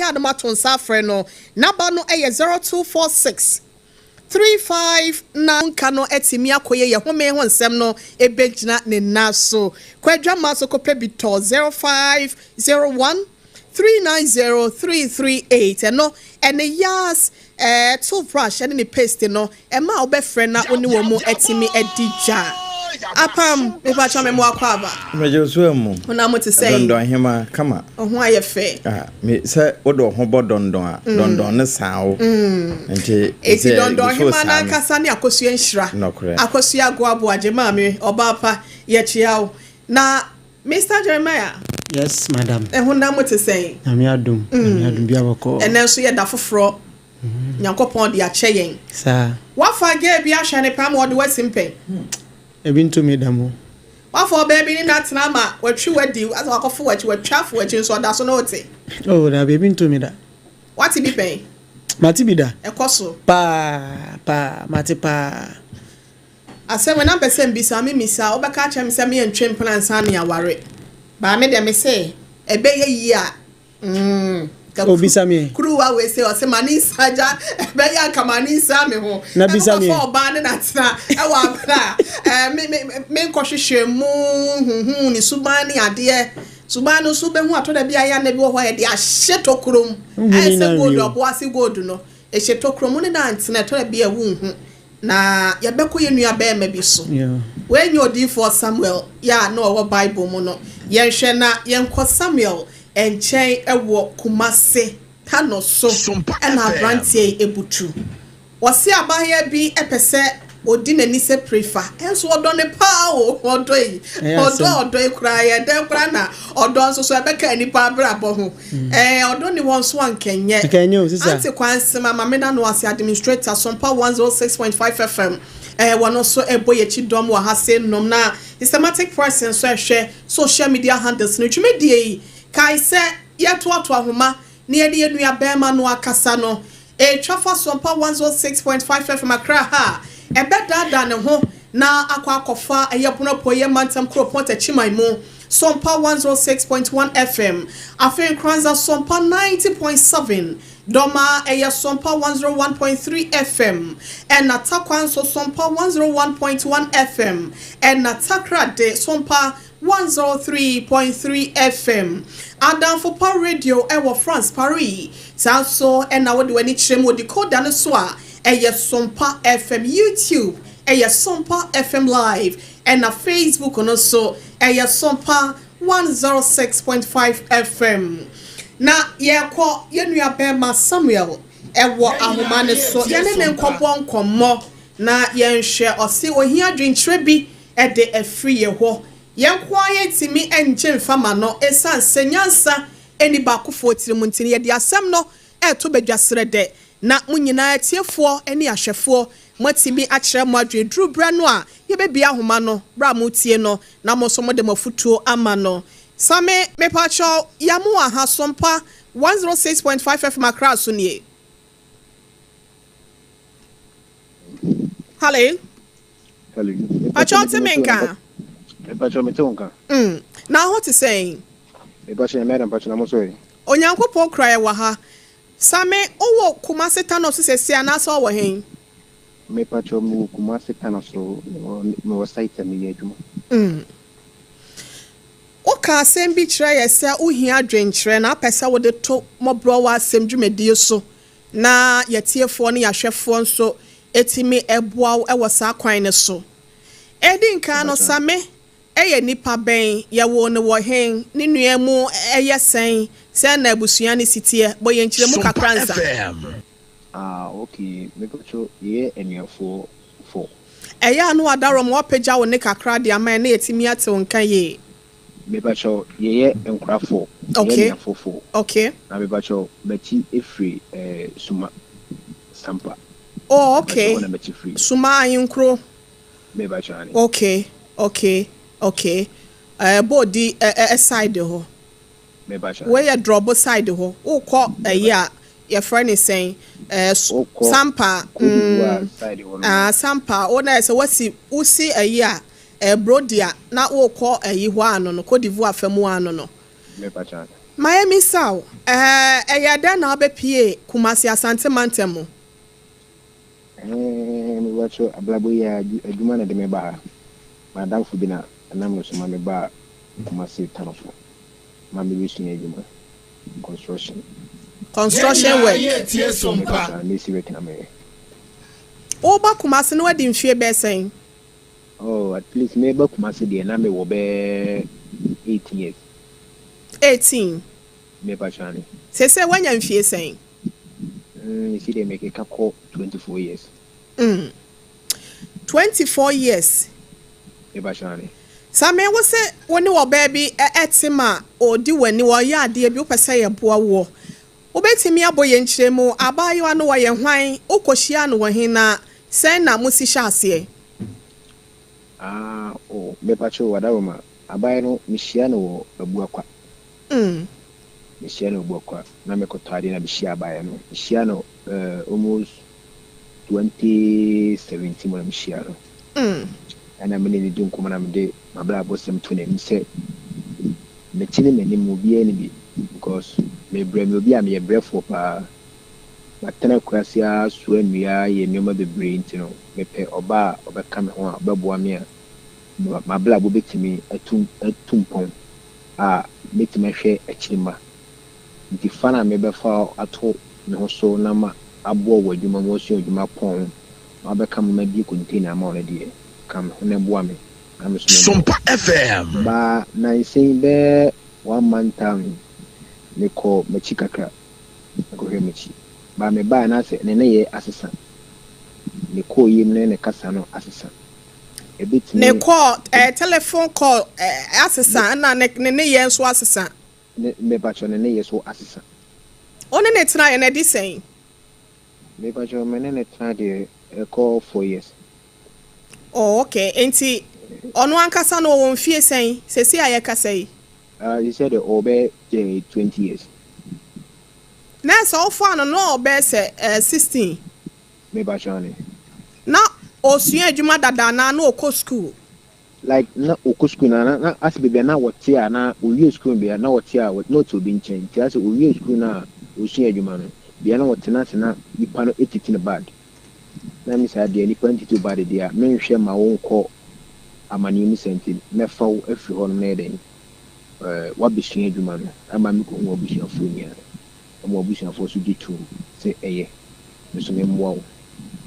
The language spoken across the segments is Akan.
Ɛyɛ a na moato nsa afrɛ no. Naba no yɛ 0246 359. Nka no atumi akɔyɛ yɛ home ho nsɛm no ɛbɛgyina ne nan so. Kɔ adwammaa so kɔpɛ bi tɔ 0501 390 338. Ɛno ɛne Yas eh, toothbrush ɛne ne paste no ɛma a wobɛfrɛ na wo ne wɔn mu atumi adi dwa. Apam, mepakyɛ me mo akɔ aba. Mɛgye so amu. Honam te sɛ Dɔndɔn hema kama. Ho ayɛ fɛ. Ah, me sɛ wode wo ho bɔ dɔndɔn a, dɔndɔn ne saa wo. Nti Eti sɛ Dɔndɔn gu so hema saa me. n'ankasa ne Akosua Nhyira. Nɔkorɛ. Akosua Agoaboa gye maame ɔbaa pa yɛkyea wo. Na Mr Jeremiah. Yes madam. Ɛhonam te sɛn? Nyame adom, Nyame adom bia bɔkɔɔ. Ɛnɛ nso yɛ da foforɔ. Nyankopɔn de akyɛ yɛn. Saa. Wafa girl bi ahwɛ ne paa ma ɔde wasi mpɛn. Ebi nto me da mo. Wafa ɔbaa bi ne no atena ama watwi wadi asɛ wakɔfo wakyi watwa afo wakyi nso ɔda so na ɔte. Oh dabi ebi nto me da. Wate bi pɛn? Mate bi da. Ɛkɔ so. Paa paa mate paa. Asɛm wei na mpɛ sɛ mbisa me misa a wobɛka akyerɛ me sɛ me ntwe mpena ansa ne aware baa me deɛ me se ɛbɛyɛ yie a mm ka Oh bisa me ɛ. Kuruwa wei se ɔse ma ne nsa gya ɛbɛyɛ anka ma ne nsa me ho Na bisa me ɛno ɛ. kɔfa ɔbaa ne na tena ɛwɔ abere a ɛɛ me me me nkɔhwehwɛ mu huhu ne suban ne adeɛ suban no nso bɛhu atɔ da bi a yɛ na bi wɔ hɔ a yɛde ahyɛ tokuro mu Wohu ayɛ ne sɛ nyinaa gold wie o. ɔbo ase gold no ɛhyɛ tokuro mu ne na ntena ɛtɔ da bi a wonhu. Na yɛbɛkɔ yɛn nuabarima bi so. Wei nyɛ odiyifoɔ Samuel yɛ a na ɔwɔ Bible mu no. Yɛnhwɛ na yɛnkɔ Samuel nkyɛn wɔ Kumase, Kano so na aberanteɛ yi butu. Wɔse abaayewa bi pɛ sɛ ɔdi n'ani sɛ prefa, nso ɔdɔ no paa o, ɔdɔ yi, ɔdɔ a ɔdɔ yi koraa, ɛyɛ dɛn koraa na ɔdɔ nso so ɛbɛka nnipa abrabɔ ho. Ɛɛ, ɔdɔ ni hɔ nso a nkɛnyɛ. Nkɛnyɛ o, sisa. Aunty Kwansema, Maame Nano ase administrator, Sompa 106.5 FM, ɛɛ, wɔn nso ɛbɔ yɛn akyi dɔm wɔ ha se nom na systematic person nso ɛhwɛ social media handles no. Dwumadie yi, kae sɛ yɛtoatoa nhoma na yɛne yɛn nua barima no akasa no, Ɛretwa fa Sompa 106.5 FM Accra ha a, ɛbɛdaadaa ne ho na akɔ akɔfa ɛyɛ Bono Apueeɛ Mantam Kuropɔn Takyiman mu, Sompa 106.1 FM, afei Nkoranza Sompa 90.7, Dɔma ɛyɛ Sompa 101.3 FM, ɛna Tarkwa nso Sompa 101.1 FM, ɛna Takoradi Sompa 103.3 FM, Adamfo Pa Radio wɔ France, Paris. Saa nso na wode w'ani kyerɛ mu wɔ decoder no so a, ɛyɛ Sompa FM. YouTube ɛyɛ Sompa FM Live, ɛna Facebook no nso ɛyɛ Sompa 106.5 FM. Na yɛrekɔ yɛn nua bɛrima Samuel ɛwɔ ahoma no so, yɛne ne nkɔbɔ nkɔmmɔ na yɛnhwɛ. Ɔse ohia adwenkyerɛ bi de afiri yɛ hɔ. Yɛn nko ara yɛntumi ngye mfa ma no esiane sɛ nyansa nni baakofoɔ tirim nti no, yɛde asɛm no reto badwa serɛdɛ na mo nyinaa atiefoɔ ne ahwɛfoɔ moatumi akyerɛ mo adwene duru berɛ no a yɛbɛbue ahoma no berɛ a moretie no na mo nso mode mo afotuo ama no. Same, mepakyɛw, Yamoah ha, Sompa 106.5 FM Accra so nie. Hello. Hello. Pakyɛ ɔte me nka? Mepakyɛ mete wo nka. Na ho te sɛn? Mepakyɛ Nyame adom pakyɛ na mo nso ɛ? Onyankopɔn kura yɛ wɔ ha. Same, wowɔ Kumasi Tano so sɛsi anaasɛ ɔwɔ hen? Mepakyɛ mewɔ Kumasi Tano so, mewɔ site a meyɛ adwuma. Woka asɛm bi kyerɛ yɛ sɛ wohia adwenkyerɛ na apɛ sɛ wode to mmɔborɔwa asɛm dwumadie so na yɛtiefoɔ ne yɛahwɛfoɔ nso tumi boa wo wɔ saa kwan no so. Edi nkan no, Same yɛ nipa bɛn? Yɛwoo no wɔ hen? Ne nua mu yɛ sɛn? Sɛn na abusua no si teɛ? Bɔ yɛn nkyerɛmu kakra nsa. Ah ok, mepakyɛw yɛyɛ anuafoɔ fɔ. Ɛyɛ a na w'adarom w'apagya wo nne kakra de ama yɛn na yɛatumi ate wo nka yie. Mepakyɛw yɛyɛ nkora fɔ, yɛyɛ anuafoɔ fɔ. Ok. Na mepakyɛw m'akyi firi eh, Suma, Sampa. Oh ok, Suma Ahenkuro. Ok ok ok ɛɛ Bodi ɛ side hɔ. Wei yɛ Drɔbo side hɔ. Wokɔ ɛyi a yɛfrɛ ne sɛn ɛɛ Sampa mm ah Sampa wo na sɛ wasi wosi ɛyi a ɛɛ Brodi a na wokɔ ɛyi hɔ ano no Cote d'Ivoire fa mu ano no. Ma yɛmmisa wo, ɛɛ, ɛyɛɛ dɛn na wobɛpuee Kumasi Asante mantam mu? Ɛɛ, mepakyɛw, abrabɔ yi ara, adwuma na ɛde me ba ha. M'adamfo bi na ɛnam no so ma mebaa Kumasi Tanofo ma mebɛsua adwuma, construction. Construction work. Mepakyɛw, mesi work na meyɛ. Woba Kumasi no woadi mfie bɛyɛ sɛn? Oh, at least meba Kumasi deɛ na mewɔ bɛyɛ 18 years. 18. Mepakyɛw, ane. Seesei woanya mfie sɛn? Mesi deɛ mekeka kɔ 24 years. 24 years. Mepakyɛw, ane. Same, wo se wo ne ɔbaa bi ɛte ma ɔdi w'ani, wɔyɛ adeɛ bi, wopɛ sɛ yɛboa woɔ. Wobɛtumi abɔ yɛn nkyerɛ mu, abaayewa no wɔyɛ hwan, wokɔhyia no wɔ he na sɛn na mosi hyɛ aseɛ? Ah, oh, mepakyɛw, Adaroma, abaayewa no mehyia no wɔ Abuakwa. Mehyia no Abuakwa na mekɔtɔ adeɛ na mehyia abaayewa no. Mehyia no almost 2017 mu na mehyia no. Ɛna me ne no di nkɔmmɔ na mede m'abrabɔ sɛm to n'anim sɛ mete ne m'anim obiara ni bi because mebrɛ me obi a meyɛ brɛfoɔ paa. Matena akurase ara soa nnua yɛ nneɛma bebree nti no mepɛ ɔbaa a ɔbɛka me ho a ɔbɛboa me a m'abrabɔ bɛtumi atu mpɔn a mɛtumi ahwɛ akyiri ma. Nti fa na mebɛfa ato me ho so na ma aboa wɔ adwuma mu, wasua adwuma pɔn na wabɛka me ma bie container ama wo no deɛ, ka me ho na ɛboa me na me so memmoa. Sompa FM. Baa nansen bɛɛ 1 month time mekɔ m'akyi kakra, mekɔhwɛ m'akyi. Baa mebaa na sɛ ne nneyɛɛ asesa, ne kɔɔ yam ne ne kasa no asesa. Ebetumi Ne call, telephone call asesa na ne nneyɛɛ nso asesa. Ne mepakyɛw ne nneyɛɛ so asesa. Wo ne ne tena yɛ na ɛde sɛn? Mepakyɛw me ne ne tena deɛ ɛkɔ 4 years. Oh, okay. Nti ɔno ankasa no ɔwɔ mfie sɛn? Sɛsi a yɛkasa yi. He said ɔbɛ 20 years. Na sɛ ɔfa no na ɔbɛ sɛ 16. Mepakyɛw ne. Na osua adwuma dada na ɔkɔ school. Like na ɔkɔ school na na ase baabi a na wɔte a na owie school bia na wɔte a na ɔte obi nkyɛn. Nti ase owie school na osua adwuma no bia na wɔte na ase na nipa no etiti ne bad. Na mi saa deɛ nipa ntiti bad deɛ a menhwɛ ma wo nkɔ amaneɛ mu sɛ nti mɛfa wo afiri hɔ nom na yɛ dɛn wabɛsua adwuma no ama me kɔhu abusuafoɔ nyinaa. Ama abusuafoɔ so gye tom sɛ ɛyɛ me so memmoa wo.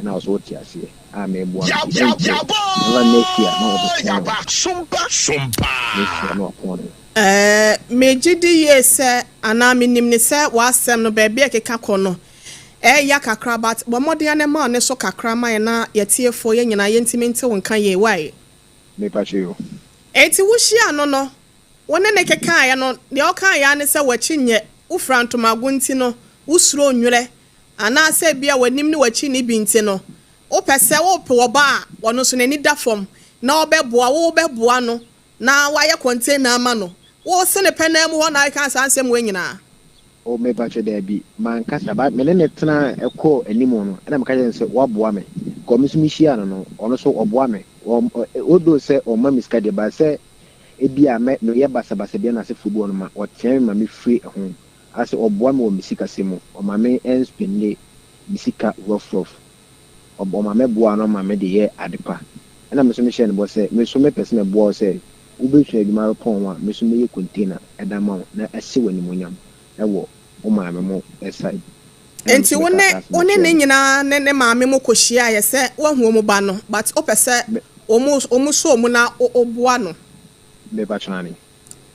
Ɛna wo so wote aseɛ a meboa no nti ɛnkyɛ ɛmfa next year na wɔbɛpɔn no. Next year na wɔapɔn no. Megye di yie sɛ anaa menim ne sɛ w'asɛm no baabi a ɛkeka kɔ no ɛyɛ kakra, but bɔ mmɔden a ma ne so kakra ma yɛn na yɛtiefoɔ yɛn nyinaa yɛntumi nte wo nka yie wae. Mepakyɛw yo. Enti wohyia no wo ne ne kekaeɛ no deɛ ɔkaeɛ ne sɛ w'akyi nyɛ wofira ntomago nti no wosuro nwerɛ anaasɛ bia w'anim ne w'akyi ne bi nti no wopɛ sɛ wopɛ ɔba a ɔno nso n'ani da fam na ɔbɛboa wo bɛboa no na wayɛ container ama no wo se ne pɛ nan mu hɔ na aka saa nsɛm wei nyinaa. O mepakyɛw daabi mankasa ba me ne ne tena ɛkɔɔ anim no ɛna meka kyerɛ no sɛ waboa me kɔ me nso mehyia no ɔno nso ɔboa me although sɛ ɔmma me sika deɛ ba sɛ ebi a meyɛ basabasa bi na asefo bi wɔ no ma ɔtea me ma me firi ho asɛ ɔboa me wɔ me sikasɛm mu ɔma me ɛnspende me sika rough rough ɔma me boa no ma me de yɛ ade pa ɛna me nso mehyɛ no bɔ sɛ me nso mepɛ sɛ meboa wo sɛ wobɛsua adwuma bɛpɔn ho a me nso mɛyɛ container ɛda ma wo na ɛhyɛ w'animonyam ɛwɔ wo maame mo side. Nti wo ne ne nyinaa ne ne maame mo kɔhyia yɛ sɛ woahu ɔmo ba no but wopɛ sɛ ɔmo so ɔmo na ɔboa no. Mepakyɛw ane.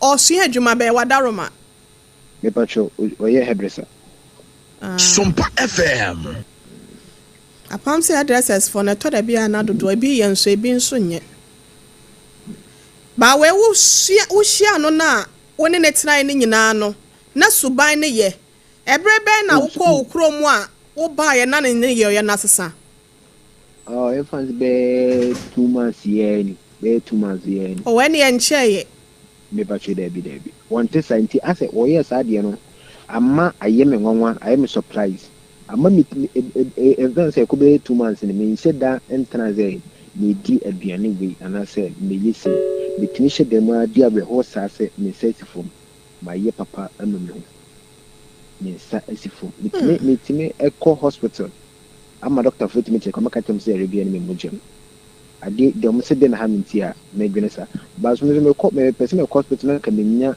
Ɔsua adwuma bɛyɛ wadaroma. Mepakyɛw ɔyɛ hairdresser. Sompa FM. Apam sɛ hairdressers fo no ɛtɔ da bi a na dodoɔ ebi yɛ nso ebi nso nyɛ. Baawa wohyia no na wo ne ne tenae ne nyinaa no na suban ne yɛ. Ɛberɛ bɛn na wokɔɔ wo kurom a wobaeɛ na ne ne yɛ ɔyɛ n'asesa? Oh, ɛfa sɛ bɛyɛ 2 months yɛ ni bɛyɛ 2 months yɛ ni. Ɔwɔ ɛne ɛnkyɛeɛ. Mepakyɛw daabi. Wɔnte saa nti asɛ wɔyɛɛ saa deɛ no ama ayɛ me nwanwa ayɛ me surprise ama me ɛfɛn sɛ ɛkɔ bɛyɛ 2 months no menhyɛ da ntena sɛ medi aduane wei anaasɛ meyɛ sei metumi hyɛ dan mu adi awerɛhoɔ saa sɛ me nsa si fam. Mayɛ papa anu me ho. Me nsa asi fam. Metumi metumi kɔ hospital ama dɔktafoɔ tumi kyerɛ kɔ mɛka kyerɛ wɔn sɛ yareɛ biara nni me mogya mu. Adeɛ deɛ wɔn sɛ deɛ na ha me nti a medwene saa. But nso mekɔ mepɛ sɛ mekɔ hospital na nka menya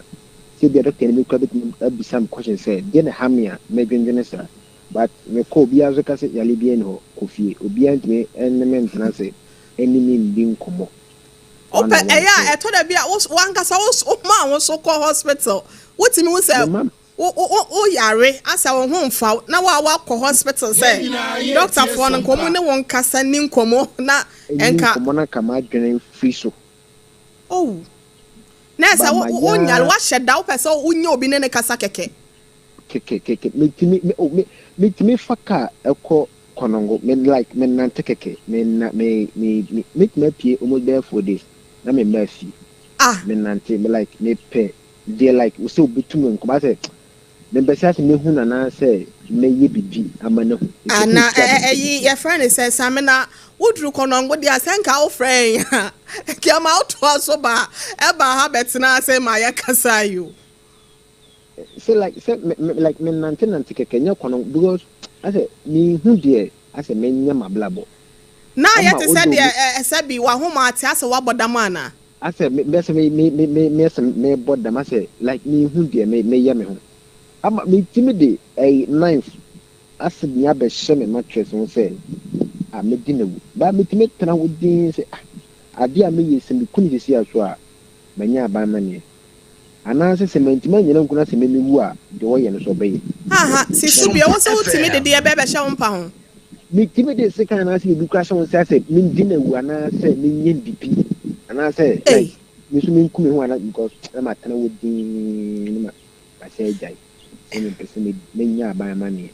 sɛ ebia dɔkta no bi koraa bɛtumi abisa me question sɛ deɛ na ha me a medwendwene saa. But mekɔ obiara nso ka sɛ yareɛ biara nni hɔ kɔ fie. Obiara ntumi ne me ntena ase ne me nni nkɔmmɔ. Wopɛ ɛyɛ a ɛtɔ da bi a wo wankasa wo woma wo so kɔ hospital wotumi hu sɛ wo wo wo yare asɛ wo ho mfa wo na wa wakɔ hospital sɛ dɔktafoɔ no nka wɔn ne wo nkasa ni nkɔmmɔ na Ɛni nka. nkɔmmɔ na nka m'adwene firi so. Oh na ɛsɛ Ba wo ma wo nyare yaa. wahyɛ da wopɛ sɛ wonya obi ne ne kasa kɛkɛ. Kɛkɛ kɛkɛ metumi me oh me metumi fa car ɛkɔ Konongo me like me nante kɛkɛ me na me me me metumi apue almost bɛyɛ 4 days na me mmaa fie. Ah. Me nante me like me pɛ deɛ like sɛ obetu me nkɔmɔ asɛ me mpɛ sɛ asɛ mehu no anaasɛ mɛyɛ bibi ama no hu mepɛ sɛ Ana mepue abɔnten ɛyi kɛkɛ. Yɛfrɛ no sɛ Samina, woduru Kɔnɔngo deɛ a sɛ nka wofrɛ yɛn a nka ɛma wotoa so ba ɛba ha bɛtena ase ma yɛkasa yi o. Sɛ like sɛ me me like me nante nante kɛkɛ nyɛ Kɔnɔngo because asɛ mehu deɛ asɛ menyɛ m'abrabɔ Na ayɛ ama te sɛ odo deɛ me. Ɛsɛ bi w'ahoma ate asɛ woabɔ dam anaa? Asɛ me bɛsɛ me me me me me sɛ mebɔ dam asɛ like mehu deɛ me meyɛ me ho ama metumi de ɛyi knife asɛ me abɛhyɛ me mattress ho sɛ ah medi na wu ba metumi tena hɔ din sɛ ah adeɛ a meyɛ sɛ meku ne sisi a so a manya aban maneɛ anaasɛ sɛ mantumi anyina nku no asɛ me mewu a deɛ ɔyɛ no so ɔbɛyɛ. Haha, si so na bio, wo sɛ wotumi de FM. deɛ bɛ bɛhyɛ wo mpa ho. Metumi de sekan anaasɛ biribi koraa hyɛ wo nsa sɛ mendi no awu anaasɛ menyɛ no biribi anaasɛ like Ei. me nso menku me ho anaa because na matena hɔ dinn na ma masɛ agyae sɛ mempɛ sɛ menya aban amanneɛ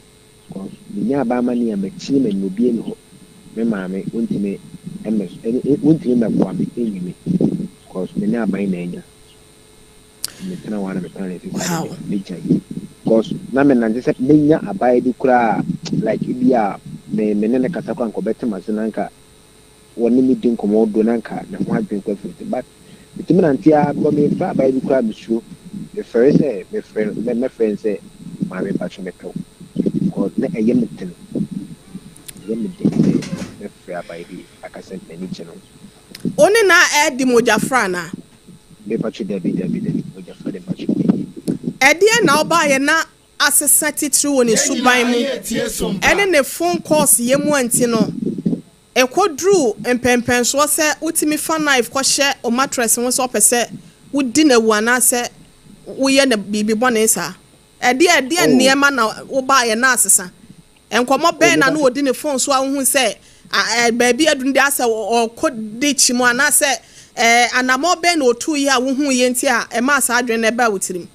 because menya aban amanneɛ a makyini m'ani obiara ni hɔ, me maame wontumi mmɛ wontumi mmɛboa me ɛnyi me because me ne aban na anya. Metena hɔ a na meplan sɛ saa de mɛgyae because na menante sɛ menya abaayewa bi koraa a like ebi a me me ne no kasa koraa nka ɔbɛte m'ase na nka wɔne me di nkɔmmɔ do na nka ne ho adwene kɔ afiri but metumi nante ara because mefrɛ abaayewa bi koraa mesuro mefɛre sɛ mefrɛ no mɛ mɛfrɛ no sɛ maame mpakyɛ mepɛ wo because na ɛyɛ me den, ɛyɛ me den sɛ mɛfrɛ abaayewa bi aka sɛ m'ani gye no. Wo ne no adi mogyafra anaa? Mepakyɛ dabi dabi dabi mogyafra de mpakyɛ dabi. Ɛdeɛn na wobaeɛ na asesa titiriw wɔ ne Yɛn suban nyinaa mu yɛretie Sompa. ne ne phone calls yɛ mu a nti no ɛkɔduruu mpɛnpɛnsoɔ sɛ wotumi fa knife kɔhyɛ wo mattress ho sɛ wopɛ sɛ wodi no awu anaasɛ woyɛ no biribi bɔne saa? Ɛdeɛn ɛdeɛn Oh. nneɛma na wobaeɛ na asesa? Nkɔmmɔ Oh, bɛn na na mepakyɛ. ɔdi ne phone so a wohu sɛ baabi adu no deɛ asɛ ɔrekɔ ditch mu anaasɛ anammɔn bɛn na ɔtuiɛ a wohuiɛ nti a ɛmaa saa adwene no ɛbaa wo tirim?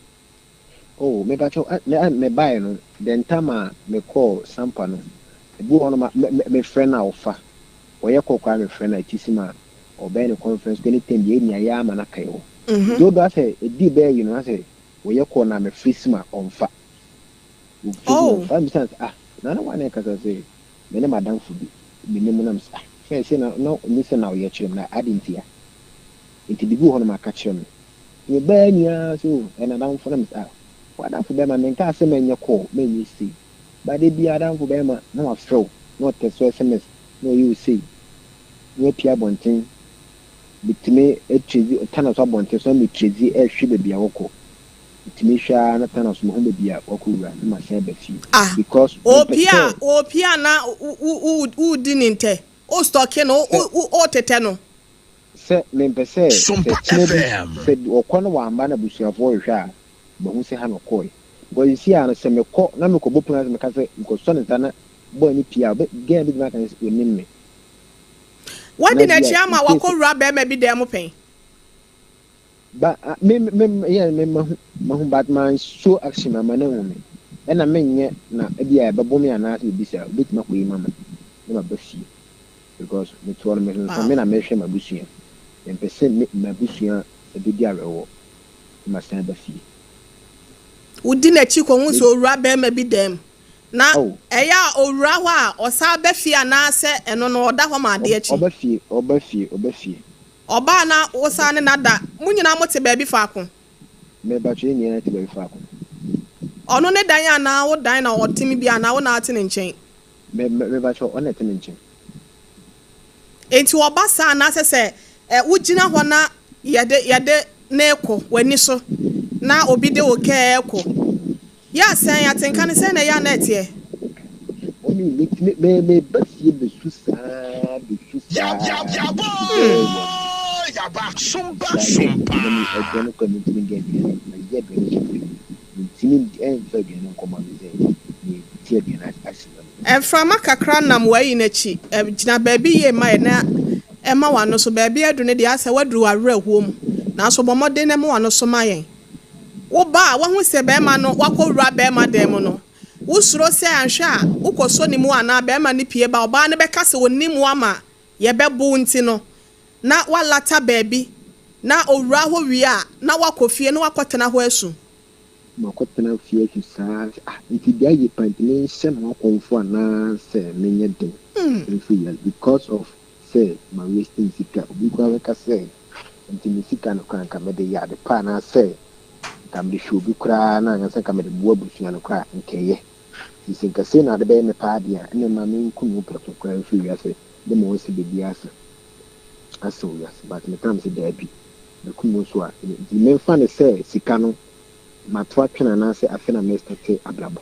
Oh, mepakyɛ me a mebaeɛ no, the time a mekɔɔ Sampa no, ebi wɔ hɔnom a me me mefrɛ no a ɔfa. Ɔyɛ kɔ koraa mefrɛ no a ɛti sim a ɔbɛyɛ ne conference kɔ anytime biara yɛn nyinaa yɛ ama no akae hɔ. Nti although asɛ ɛdii bɛyɛ yi no asɛ ɔyɛ kɔ na mefrɛ sim a ɔmfa. Ɔfrɛ sim a ɔmfa. Mebisa no sɛ ah, na na woane ɛkasa sɛ me ne m'adamfo bi, menim no na mesɛ ah, fɛn sei na na ɔnni sɛ na ɔyɛ kyerɛ me na adɛn ntia? Nti biribi wɔ hɔnom a ka kyerɛ me. Nti mebaa nyinaa sɛ oh, ɛyɛ n'adamfo na mesɛ ah, w'adamfo bɛrima menkaa sɛ mɛnyɛ call, mɛnyɛ sei. But da biara adamfo bɛrima na wafrɛ wo, na ɔtɛst wo SMS, na ɔyɛ wo sei, na wapue abɔnten. Metumi atrezi tana so abɔnten so na metrezi ɛrehwɛ baabi a wɔkɔ. Metumi hwɛ ara na tana so mahu baabi a wakɔwura na masan aba fie Ah, because mempɛ ɔpie a sɛ ɔpie a na wo wo wodi ne ntɛ, wo stalke no, sɛ wo wo wotetɛ no. Sɛ mempɛ sɛ sɛ Sompa kyena bi FM. sɛ ɔkɔ na wamba na abusuafoɔ rehwɛ a mahu sɛ ha na ɔkɔɔe because seesei ara no sɛ mekɔ na mekɔbɔ pono ase meka sɛ mekɔsɔ ne nsa na boy no pue a ɔbɛ girl no bɛtumi aka sɛ ɔnim me Woadi na bi n'akyi a ama in case wakɔwura barima bi dan mu pɛn? Ba a me me yeah me mahu mahu but man show action ama no ahu me ɛna menyɛ na ebi a ɛbɛbɔ me anaasɛ biribi saa obetumi akɔyi mama na maba fie because mete hɔ no me nso Wow. me na mehwɛ m'abusua, mempɛ sɛ me m'abusua bɛdi awerɛhoɔ na masan aba fie. Wodi n'akyi kɔhu Me sɛ owura barima bi dan mu. Na oh ɛyɛ a owura hɔ a ɔsan ba fie anaasɛ ɛno no ɔda hɔ ma adeɛ kye? Ɔba fie, ɔba fie, ɔba fie. Ɔba a na Ɔba wosan ne fie. no ada? Mo nyinaa mote baabi faako? Mepakyɛw yɛn nyinaa te baabi faako. Ɔno ne dan anaa wo dan na ɔte mu bi anaa wo na ate ne nkyɛn? Mepakyɛw ɔno na ɛte me nkyɛn. Enti ɔba saa anaasɛ sɛ wogyina hɔ na yɛde yɛde no rekɔ w'ani so na obi de wo kɛɛ rekɔ yɛ a sɛn atenka no sɛn na ɛyɛ a na ɛteɛ? Mummy metumi me meba fie besu saa besu saa bɛyɛ one week. Saa yɛ na me aduane koraa mentumi ndi aduane mayɛ aduane hyɛ fridge mu mentumi ɛmfa aduane nkɔma no sɛ mete aduane ase ma no. Mframa kakra nam w'ayi no akyi. Gyina baabi yie ma yɛn na ɛma w'ano so. Baabi aduru no deɛ, asɛ woaduru w'awerɛhoɔ mu. Nanso bɔ mmɔden na ma w'ano so ma yɛn. Wo ba a, woahu sɛ barima no, wakɔwura barima dan mu no, wosuro sɛ anhwɛ a wokɔsɔ ne mu anaa barima no pue ba a, ɔbaa no bɛka sɛ ɔnnim wo ama yɛbɛbo wo nti no, na woalata baabi na ɔwura hɔ wie a, na woakɔ fie na woakɔtena hɔ asu. Makɔtena fie asu saa sɛ, ah, nti deɛ ayɛ pa nti menhyɛ me ho akɔmfo anaa sɛ menyɛ den mfiri wiase because of sɛ ma waste me sika. Obi koraa bɛka sɛ nti me sika no koraa nka mede yɛ ade pa anaa sɛ nka mede hwɛ obi koraa na anaa sɛ nka mede boa abusua no koraa nka ɛyɛ. Nti sɛ nka sei na ade bɛyɛ me paa deɛ a ɛnna mma menku me ho prɛko koraa mfiri wiase de ma wɔn sɛ biribiara asa asa wɔ wiase but metaa me sɛ daabi. Mɛku mu nso a, nti memfa no sɛ sika no mato atwene anaasɛ afei na merestate abrabɔ.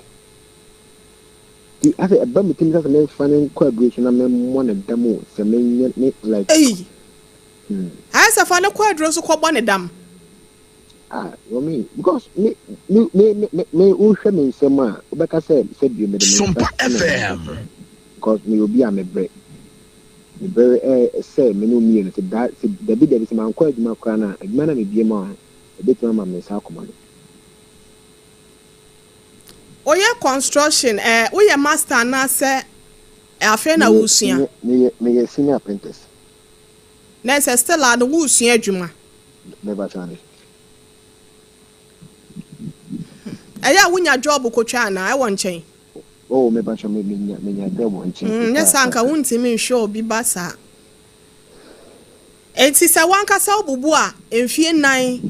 Nti asɛ ɛba me tirim sɛ sɛ memfa no nkɔ aduro so na memmɔ no dam o, sɛ menyɛ me like. Ei! Hmm. Ayɛ sɛ fa no kɔ aduro so kɔbɔ no dam. Ah, mummy, because me me me me me wohwɛ me nsam a, wobɛka sɛ sɛ bio mede me nsa Sompa na ɛnante. FM. Because meyɛ obi a mebrɛ. Me bere ɛ sɛ me ne wo mmienu sɛ da sɛ dabi dabi sɛ mankɔ adwuma koraa no a, adwuma no a mebue ma wo no, ɛbɛtumi ama me nsa akɔma no. Woyɛ construction ɛ woyɛ master anaasɛ afei na Meyɛ wosua? senior meyɛ meyɛ senior apprentice. Na ɛsɛ still a no wosua adwuma. Mepakyɛ ane. Ɛyɛ a wonya job kotwa anaa ɛwɔ nkyɛn? Oh mepakyɛ me menya menya job wɔ nkyɛn Nyɛ saa anka kakraka. wontumi nhwɛ obi ba saa. Enti sɛ w'ankasa wobubu a, mfie nnan